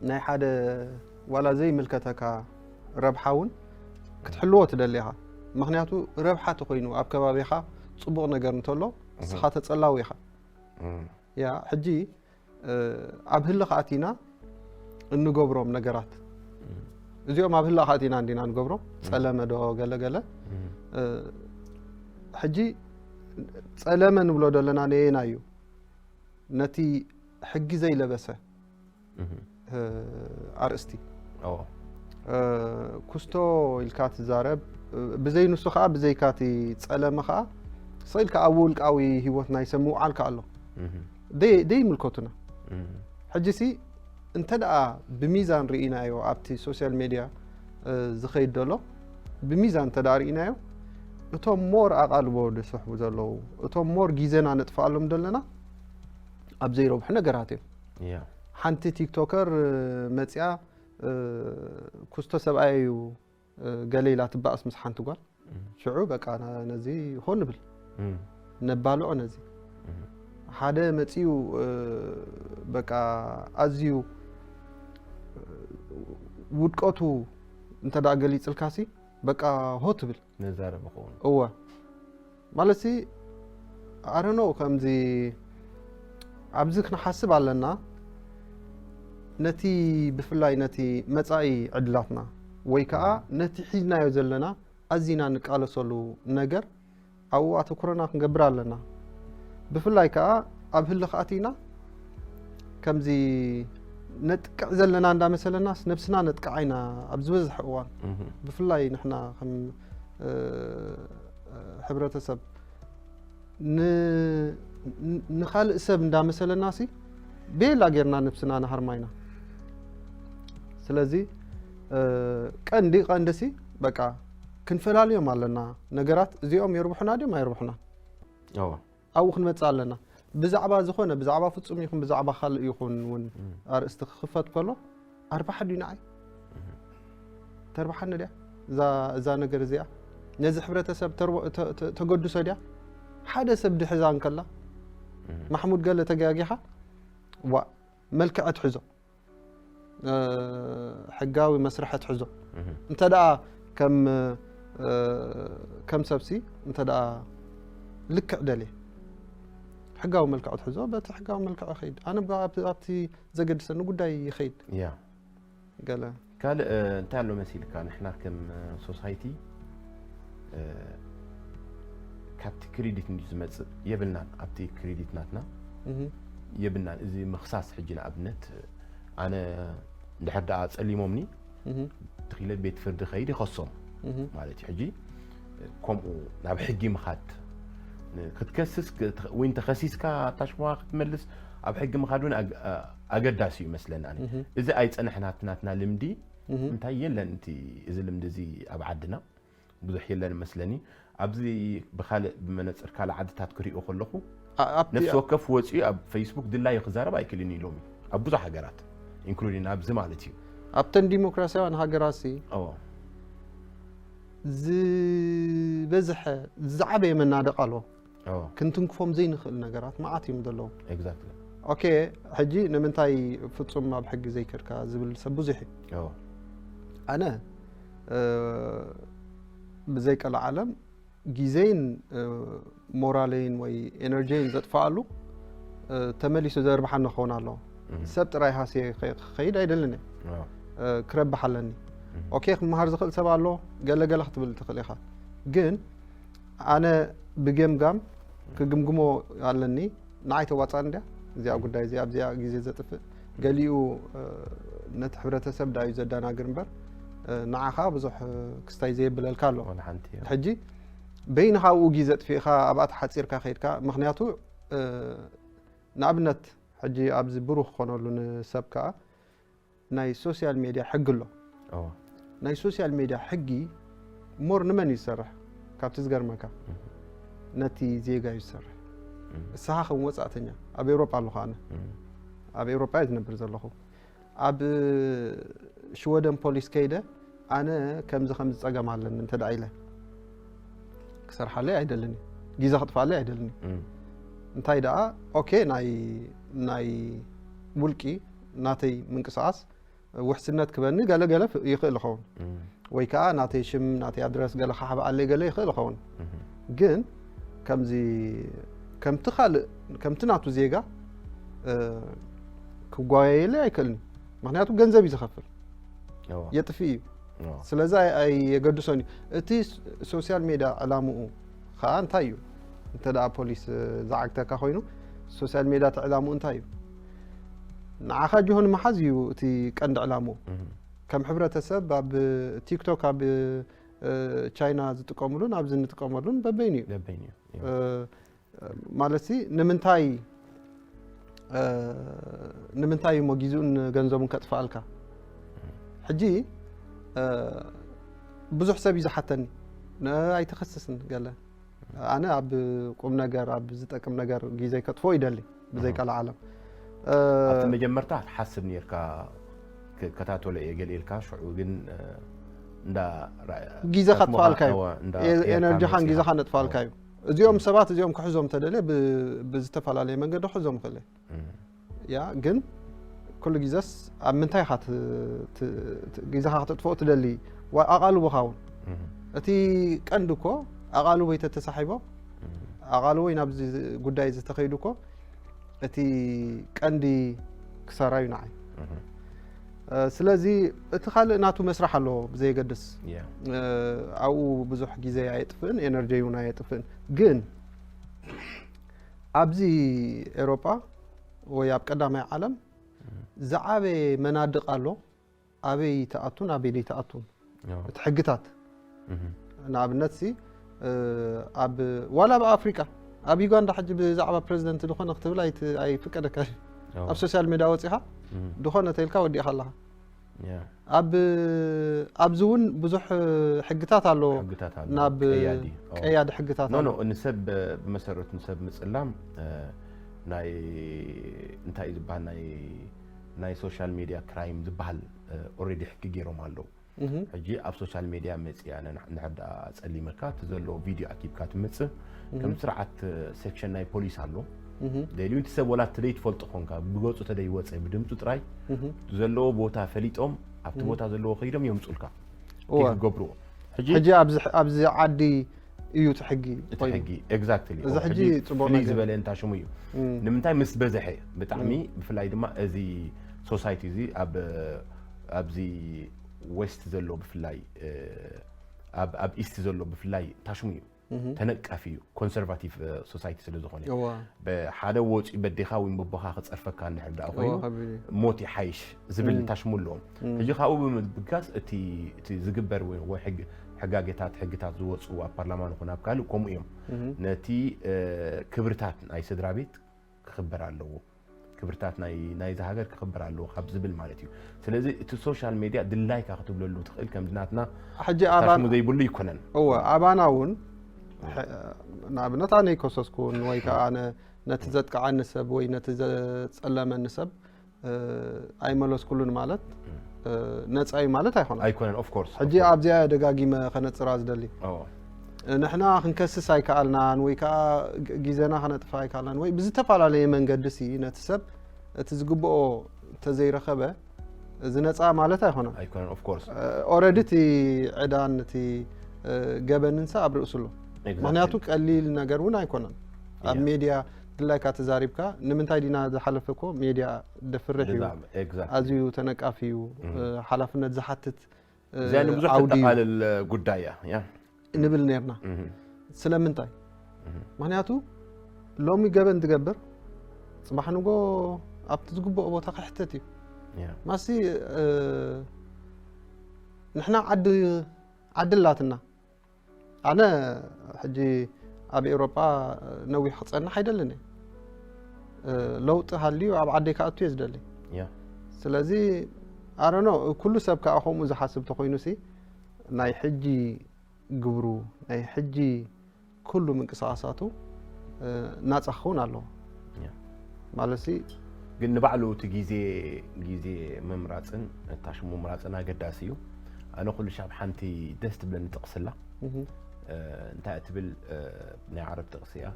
ናይ ሓደ ዋላ ዘይምልከተካ ረብሓ እውን ክትሕልዎ ትደሊ ኢኻ ምክንያቱ ረብሓ ተኮይኑ ኣብ ከባቢኻ ፅቡቕ ነገር እንተሎ እስኻ ተፀላዊ ኢኻ ያ ሕጂ ኣብ ህልኽ ኣቲና እንገብሮም ነገራት እዚኦም ኣብ ህልኽ ኣቲና እንዲና ንገብሮም ፀለመ ዶ ገለገለ ሕጂ ፀለመ ንብሎ ዘለና ነየና እዩ ነቲ ሕጊ ዘይለበሰ ኣርእስቲ ኩስቶ ኢልካ ትዛረብ ብዘይ ንሱ ከዓ ብዘይካ እቲ ፀለመ ከዓ ስቕ ኢልካ ኣብ ውልቃዊ ህይወት ናይ ሰብ ምውዓል ከኣ ኣሎ። እህ፣ ደይ- ደይምልከቱና። እህ፣ ሕጂ ሲ እንተ ደኣ ብሚዛን ርኢናዮ፣ ኣብቲ ሶሻል ሜድያ እ፣ ዝኸይድ ዘሎ ብሚዛን እንተ ደኣ ርኢናዮ፣ እቶም ሞር ኣቓልቦ ዝስሕቡ ዘለዉ፣ እቶም ሞር ግዜና ነጥፍኣሎም ዘለና ኣብ ዘይረብሑ ነገራት እዮም። ያ፣ ሓንቲ ቲክቶከር እ፣ መጺኣ እ፣ ኩስቶ ሰብኣይ እዩ እ፣ ገለ ኢላ ትባእስ ምስ ሓንቲ ጓል። ሽዑ በቃ ነ- ነዚ ሆ ንብል፣ እህ፣ ነባልዖ ነዚ። ሓደ መጺኡ እ፣ በቃ ኣዝዩ እ፣ ውድቀቱ እንተ ደኣ ገሊጽልካሲ በቃ ሆ ትብል። ነዛረብ ይኸውን። እወ፣ ማለት ሲ ኣረኖ ከምዚ ኣብዚ ክንሓስብ ኣለና። ነቲ ብፍላይ ነቲ መጻኢ ዕድላትና ወይ ከዓ ነቲ ሒዝናዮ ዘለና ኣዚና ንቃለሰሉ ነገር ኣብኡ ኣተኩሮና ክንገብር ኣለና። ብፍላይ ከዓ ኣብ ህልኽ ኣቲና ከምዚ ነጥቅዕ ዘለና እንዳመሰለናስ ነብስና ነጥቅዓ ኢና ኣብ ዝበዝሕ እዋን። እህ፣ ብፍላይ ንሕና ከም እ፣ ሕብረተሰብ ን- ን- ንኻልእ ሰብ እንዳመሰለና ሲ ቤላ ጌርና ነብስና ንሃርማ ኢና። ስለዚ እ፣ ቀንዲ ቀንዲ ሲ በቃ ክንፈላልዮም ኣለና ነገራት እዚኦም የርብሑና ድዮም ኣይርብሑናን እዎ፣ ኣብኡ ክንመጽእ ኣለና። ብዛዕባ ዝኾነ ብዛዕባ ፍጹም ይኹን ብዛዕባ ካልእ ይኹን እውን ኣርእስቲ ክኽፈት ከሎ ኣርባሓ ድዩ ንዓይ ተርባሓኒ ድያ እዛ እዛ ነገር እዚኣ ነዚ ሕብረተሰብ ተርቦ- ተ- ተ- ተገድሶ ድያ? ሓደ ሰብ ድሕዛ እንከላ ማሕሙድ ገለ ተጋጊኻ ዋእ መልክዐ ትሕዞ እ፣ ሕጋዊ መስርሐ ትሕዞ እንተ ደኣ ከም እ፣ ከም ሰብሲ እንተ ደኣ ልክዕ ደልየ ሕጋዊ መልክዑ ትሕዞ በቲ ሕጋዊ መልክዑ ይኸይድ ኣነ ብ- ኣብቲ ኣብቲ ዘገድሰኒ ጉዳይ ይኸይድ ያ ገለ ካልእ እ፣ እንታይ ኣሎ መሲልካ ንሕና ከም ሶሳይቲ ካብቲ ክሪዲት እንዲ ዝመፅእ የብልናን ኣብቲ ክሪዲት ናትና እህ፣ የብልናን እዚ ምኽሳስ ሕጂ ንኣብነት ኣነ እንድሕር ደኣ ፀሊሞምኒ እህ፣ ትኽኢለ ቤት ፍርዲ ከይድ ይኸሶም እህ፣ ማለት እዩ ሕጂ ከምኡ ናብ ሕጊ ምኻድ ክትከስስ ወይ እንተኸሲስካ ኣታሽዋ ክትመልስ ኣብ ሕጊ ምኻድ እውን ኣገዳሲ እዩ ይመስለኒ ኣነ እህ፣ እዚ ኣይፀንሐን ኣብቲ ናትና ልምዲ እህ። እንታይ የለን እቲ እዚ ልምዲ እዚ ኣብ ዓድና ብዙሕ የለን መስለኒ ኣብዚ ብካልእ ብመነፅር ካልእ ዓድታት ክሪኦ ከለኹ ኣ- ኣብቲ- ነፍሲ ወከፍ ወፂኡ ኣብ ፌስቡክ ድላዩ ክዛረብ ኣይክልን ኢሎም እዩ ኣብ ብዙሕ ሃገራት ኢንክሉዲን ኣብዚ ማለት እዩ ኣብተን ዲሞክራሲያውያን ሃገራት ሲ ኦ ዝበዝሐ ዝዓበየ መናደቕ ኣለዎ ኦ ክንትንክፎም ዘይንኽእል ነገራት መዓት እዮም ዘለዉ ኤግዛክትሊ ኦኬ ሕጂ ንምንታይ ፍጹም ኣብ ሕጊ ዘይከድካ ዝብል ሰብ ብዙሕ እዩ ኦ ኣነ እ፣ ብዘይ ቀልዓለም ግዜይን እ፣ ሞራለይን ወይ ኤነርጂይን ዘጥፍኣሉ እ፣ ተመሊሱ ዘርብሓኒ ክኸውን ኣለዎ ሰብ ጥራይ ሃስየ ክኸይድ ኣይደልን እየ ኦ እ፣ ክረብሕ ኣለኒ ኦኬ ክመሃር ዝኽእል ሰብ ኣሎ ገለ ገለ ክትብል ትኽእል ኢኻ ግን ኣነ ብገምጋም ክግምግሞ ኣለኒ ንዓይ ተዋፃኒ ድያ እዚኣ ጉዳይ እዚኣ ኣብዚኣ ግዜ ዘጥፍእ ገሊኡ እ፣ ነቲ ሕብረተሰብ ዳዩ ዘደናግር እምበር እ፣ ንዓኻ ብዙሕ እ፣ ክስታይ ዘየብለልካ ኣሎ ወላ ሓንቲ እያ። ሕጂ በይንኻ ኣብኡ ግዜ ጥፊእኻ ኣብኣ ተሓፂርካ ከይድካ ምክንያቱ እ፣ ንኣብነት ሕጂ ኣብዚ ብሩህ ክኾነሉ ንሰብ ከዓ ናይ ሶሲያል ሜድያ ሕጊ ኣሎ ኦ ናይ ሶሲያል ሜድያ ሕጊ ሞር ንመን እዩ ዝሰርሕ ካብቲ ዝገርመካ ነቲ ዜጋ እዩ ዝሰርሕ እስኻ ከም ወፃእተኛ ኣብ ኤውሮጳ ኣለኹ ኣነ ኣብ ኤውሮጳ እየ ዝነብር ዘለኹ ኣብ ሽወደን ፖሊስ ከይደ ኣነ ከምዚ ከምዚ ፀገም ኣለኒ እንተ ደኣ ኢለ ክሰርሓለይ ኣይደልን እዩ ግዜ ክጥፋለይ ኣይደልን እዩ እንታይ ደኣ ኦኬ ናይ ናይ ውልቂ ናተይ ምንቅስቃስ ውሕስነት ክበኒ ገለ ገለ ይኽእል ይኸውን ወይ ከዓ ናተይ ሽም ናተይ ኣድረስ ገለ ካሕብኣለይ ገለ ይኽእል ይኸውን ግን ከምዚ ከምቲ ካልእ ከምቲ ናቱ ዜጋ ክጓየየለይ ኣይክእልን ምክንያቱ ገንዘብ እዩ ዝኸፍል የጥፍእ እዩ ስለዚ ኣየገድሶን እዩ እቲ ሶሲያል ሜድያ ዕላምኡ ከዓ እንታይ እዩ እንተ ደኣ ፖሊስ ዝዓግተካ ኮይኑ ሶሲያል ሜድያ እቲ ዕላምኡ እንታይ እዩ ንዓኻ ጅሆ ንምሓዝ እዩ እቲ ቀንዲ ዕላምኡ ከም ሕብረተሰብ ኣብ ቲክቶክ ኣብ እ፣ ቻይና ዝጥቀምሉን ኣብዚ እንጥቀመሉን በበይኑ እዩ። በበይኑ እዩ። እ፣ ማለት ሲ ንምንታይ እ፣ ንምንታይ እሞ ግዜኡን ገንዘቡን ከጥፍኣልካ? ሕጂ እ፣ ብዙሕ ሰብ እዩ ዝሓተኒ፣ ነ-፣ ኣይትኸስስን ገለ። ኣነ ኣብ ቁም ነገር ኣብ ዝጠቅም ነገር ግዜ ከጥፎ ይደሊ ብዘይ እህ። ቃል ዓለም እ፣ ኣብቲ መጀመርታ ትሓስብ ነርካ፣ ክከታተሎ እየ ገለ ኢልካ፣ ሽዑ ግን እ፣ እንዳ ራ- ግዜኻ ኣስሞኻ ጥፋልካ እዩ። እወ፣ እንዳ ኤ- ኤርካ ኤነርጂኻን መጺኻ። ግዜኻን እጥፋልካ እዩ። እዚኦም ሰባት እዚኦም ክሕዞም ተደልየ ብ- ብዝተፈላለየ መንገዲ ክሕዞም ክእል እየ። እም፣ ያ ግን ኩሉ ግዜስ ኣብ ምንታይ ኢኻ ት- ት- ት- ግዜኻ ክተጥፍኦ ትደሊ? ዋ- ኣቓልቦኻ እውን እም፣ እቲ ቀንዲ እኮ ኣቓልቦይ ተተሳሒቦም እም፣ ኣቓልቦይ ናብዚ ጉዳይ ዝተኸይዱ እኮ እቲ ቀንዲ ክሳራ እዩ ንዓይ። እም፣ እ፣ ስለዚ እቲ ካልእ ናቱ መስራሕ ኣለዎ ብዘየገድስ ያ፣ እ፣ ኣብኡ ብዙሕ ግዜ ኣየጥፍእን ኤነርጂ እውን ኣየጥፍእን። ግን ኣብዚ ኤሮጳ ወይ ኣብ ቀዳማይ ዓለም ዝዓበየ መናድቕ ኣሎ። ኣበይ ትኣቱን ኣበይ ዘይትኣቱን ያ፣ እቲ ሕግታት እም፣ ንኣብነት ሲ እ፣ ኣብ ዋላ ኣብ ኣፍሪቃ ኣብ ዩጋንዳ ሕጂ ብዛዕባ ፕሬዚደንት ዝኾነ ክትብል ኣይት- ኣይፍቀደካ እዩ። ያ፣ ኣብ ሶሻል ሜድያ ወፂኻ እም፣ ዝኾነ ተይልካ ወዲእኻ ኣለኻ። ያ፣ ኣብ ኣብዚ እውን ብዙሕ ሕግታት ኣሎ። ሕግታት ኣሎ። ናብ ቀያዲ። ኦ። ቀያዲ ሕግታት ኖ ኣሎ። ኖ ንሰብ ብመሰረቱ ንሰብ ምጽላም እ፣ ናይ እንታይ እዩ ዝበሃል ናይ ናይ ሶሻል ሜድያ ክራይም ዝበሃል ኦልሬዲ ሕጊ ገይሮም ኣለዉ። እህ፣ ሕጂ ኣብ ሶሻል ሜድያ መፅእ ኣነ ንሕ- ንሕዳ ፀሊመካ እቲ ዘለዎ ቪድዮ ኣኪብካ ትመፅእ እህ፣ ከም ስርዓት ሴክሽን ናይ ፖሊስ ኣሎ። እህ፣ ደልዩ እቲ ሰብ ወላ እቲ ዘይትፈልጦ ኮንካ ብገፁ ተደይወፀ ብድምፁ ጥራይ እህ። ዘለዎ ቦታ ፈሊጦም ኣብቲ እህ። ቦታ ዘለዎ ከይዶም የምፁልካ እወ። ክገብርዎ ሕጂ ሕጂ ኣብዚ ኣብዚ ዓዲ እዩ እቲ ሕጊ እቲ ኮይኑ። ሕጊ ኤግዛክትሊ እዚ ሕጂ ጽቡቅ ፍልይ ነገር። ዝበለ እንታ ሽሙ እዩ። እም፣ ንምንታይ ምስ በዝሐ ብጣዕሚ እም። ብፍላይ ድማ እዚ ሶሳይቲ እዚ ኣብ ኣብዚ ዌስት ዘሎ ብፍላይ እ፣ ኣብ ኣብ ኢስት ዘሎ ብፍላይ ታሽሙ እዩ እህ፣ ተነቃፊ እዩ ኮንሰርቫቲቭ እ፣ ሶሳይቲ ስለ ዝኾነ እዋ፣ ብሓደ ወፂኡ በዴኻ ወይ በቦኻ ክፀርፈካ እንድሕር ደኣ እዋ፣ ኮይኑ ሓቢቢ። ሞት ይሓይሽ ዝብል እም። ታሽሙ ኣለዎም። እም፣ ሕጂ ካብኡ ብምብጋስ እቲ እቲ ዝግበር ወይ ወይ ሕግ- ሕጋጌታት ሕግታት ዝወፁ ኣብ ፓርላማ ንኹን ኣብ ካልእ ከምኡ እዮም። እህ፣ ነቲ እ፣ ክብርታት ናይ ስድራ ቤት ክኽበር ኣለዎ፣ ክብርታት ናይ ናይዚ ሃገር ክኽበር ኣለዎ ካብ ዝብል ማለት እዩ። ስለዚ እቲ ሶሻል ሜድያ ድላይካ ክትብለሉ ትኽእል ከምዚ ናትና ሕጂ ኣባን ታሽሙ ዘይብሉ ይኮነን። እወ ኣባና እውን ሐ- ንኣብነት ኣነ ይከሰስኩን ወይ ከዓ ኣነ ነቲ ዘጥቅዓኒ ሰብ ወይ ነቲ ዘጸለመኒ ሰብ እ፣ ኣይመለስኩሉን ማለት እ፣ ነጻ እዩ ማለት ኣይኮነን። ኣይኮነን ኦፍ ኮርስ ሕጂ ኣብዚኣ ደጋጊመ ከነጽራ ዝደሊ ንሕና ክንከስስ ኣይከኣልናን ወይ ከዓ ግ- ግዜና ከነጥፋ ኣይከኣልናን ወይ ብዝተፈላለየ መንገዲ ሲ ነቲ ሰብ እቲ ዝግብኦ ተዘይረኸበ እዚ ነፃ ማለት ኣይኮነን። ኣይኮነን ኦፍ ኮርስ ኦረዲ እቲ ዕዳን እቲ እ፣ ገበንን ሲ ኣብ ርእሱ ኣሎ። ምክንያቱ ቀሊል ነገር እውን ኣይኮነን። ኣብ ሜድያ ድላይካ ተዛሪብካ ንምንታይ ዲና ዝሓለፈ እኮ ሜድያ ደፍርሕ እዩ፣ ኣዝዩ ተነቃፊ እዩ፣ እ፣ ሓላፍነት ዝሓትት እ፣ እዚኣ ንብዙሕ ዓውዲ እዩ። ተጠቃልል ጉዳይ እያ። ያ ንብል ነርና። እህ፣ ስለምንታይ? እህ፣ ምክንያቱ ሎሚ ገበን ትገብር ጽባሕ ንጎ ኣብቲ ዝግብኦ ቦታ ክሕተት እዩ። ያ ማሲ እ፣ ንሕና ዓዲ ዓዲ ኣላትና። ኣነ ሕጂ ኣብ ኤውሮጳ ነዊሕ ክጸንሕ ኣይደልን እየ። እ፣ ለውጢ ሃልዩ ኣብ ዓደይ ክኣቱ እየ ዝደሊ። ያ ስለዚ ኣረኖ ኩሉ ሰብ ከዓ ከምኡ ዝሓስብ ተኮይኑ ሲ ናይ ሕጂ ግብሩ ናይ ሕጂ ኩሉ ምንቅስቃሳቱ እ፣ ናጻ ክኸውን ኣለዎ ያ ማለት ሲ ግን ንባዕሉ እቲ ግዜ ግዜ ምምራፅን ታሽሙ ምምራፅን ኣገዳሲ እዩ። ኣነ ኩሉ ሻብ ሓንቲ ደስ ትብለኒ ጥቕስላ እህ፣ እ፣ እንታይ እትብል እ፣ ናይ ዓረብ ጥቕሲ እያ።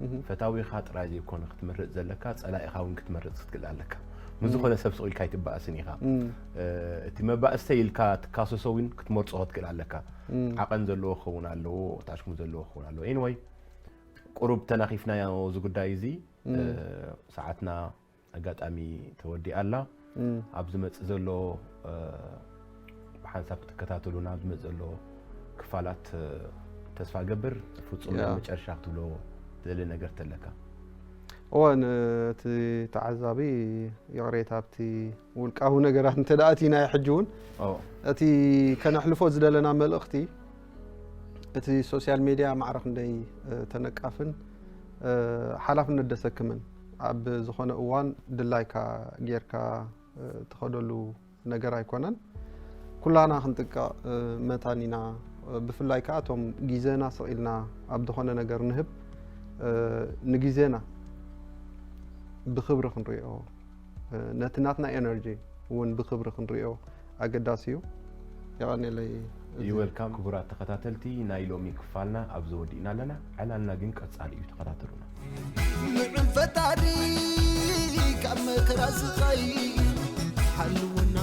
እህ፣ ፈታዊኻ ጥራይ ዘይኮነ ክትመርፅ ዘለካ ጸላኢኻ እውን ክትመርፅ ክትክእል ኣለካ። ምስ ዝኾነ ሰብ ስቕ ኢልካ ኣይትበኣስን ኢኻ። እም፣ እ፣ እቲ መባእሰ ኢልካ ትካሰሶ እውን ክትመርፆ ክትክእል ኣለካ። እም፣ ዓቐን ዘለዎ ክኸውን ኣለዎ፣ ታሽሙ ዘለዎ ክኸውን ኣለዎ። ኤኒወይ ቁሩብ ተናኺፍናዮ እዚ ጉዳይ እዚ እም፣ እ፣ ሰዓትና ኣጋጣሚ ተወዲኣ ኣላ። እም፣ ኣብ ዝመፅእ ዘሎ እ፣ ብሓንሳብ ክትከታተሉና ኣብ ዝመፅእ ዘሎ ክፋላት እ፣ ተስፋ ገብር። ፍጹም ያ። ናይ መጨረሻ ክትብሎ ዝደሊ ነገር ተለካ? እወ ነቲ ተዓዛቢ ይቕሬታ ኣብቲ ውልቃዊ ነገራት እንተ ደኣ እቲና ሕጂ እውን ኦ፣ እቲ ከነሕልፎ ዝደለና መልእኽቲ እቲ ሶሻል ሜድያ ማዕረ ክንደይ ተነቃፍን ሓላፍነት ደሰክምን ኣብ ዝኾነ እዋን ድላይካ ጌርካ ትኸደሉ ነገር ኣይኮነን። ኩላና ክንጥቀቕ መታን ኢና። ብፍላይ ከዓ እቶም ግዜና ስቕ ኢልና ኣብ ዝኾነ ነገር ንህብ፣ ንግዜና ብክብሪ ክንሪኦ፣ ነቲ ናትና ኤነርጂ እውን ብክብሪ ክንሪኦ ኣገዳሲ እዩ። የቐኔለይ። ይወልካም ክቡራት ተኸታተልቲ፣ ናይ ሎሚ ክፋልና ኣብዚ ወዲእና ኣለና። ዕላልና ግን ቀጻሊ እዩ፣ ተኸታተሉና። ንዕል ፈጣሪ ካብ መከራ ስቓይ ሓልወና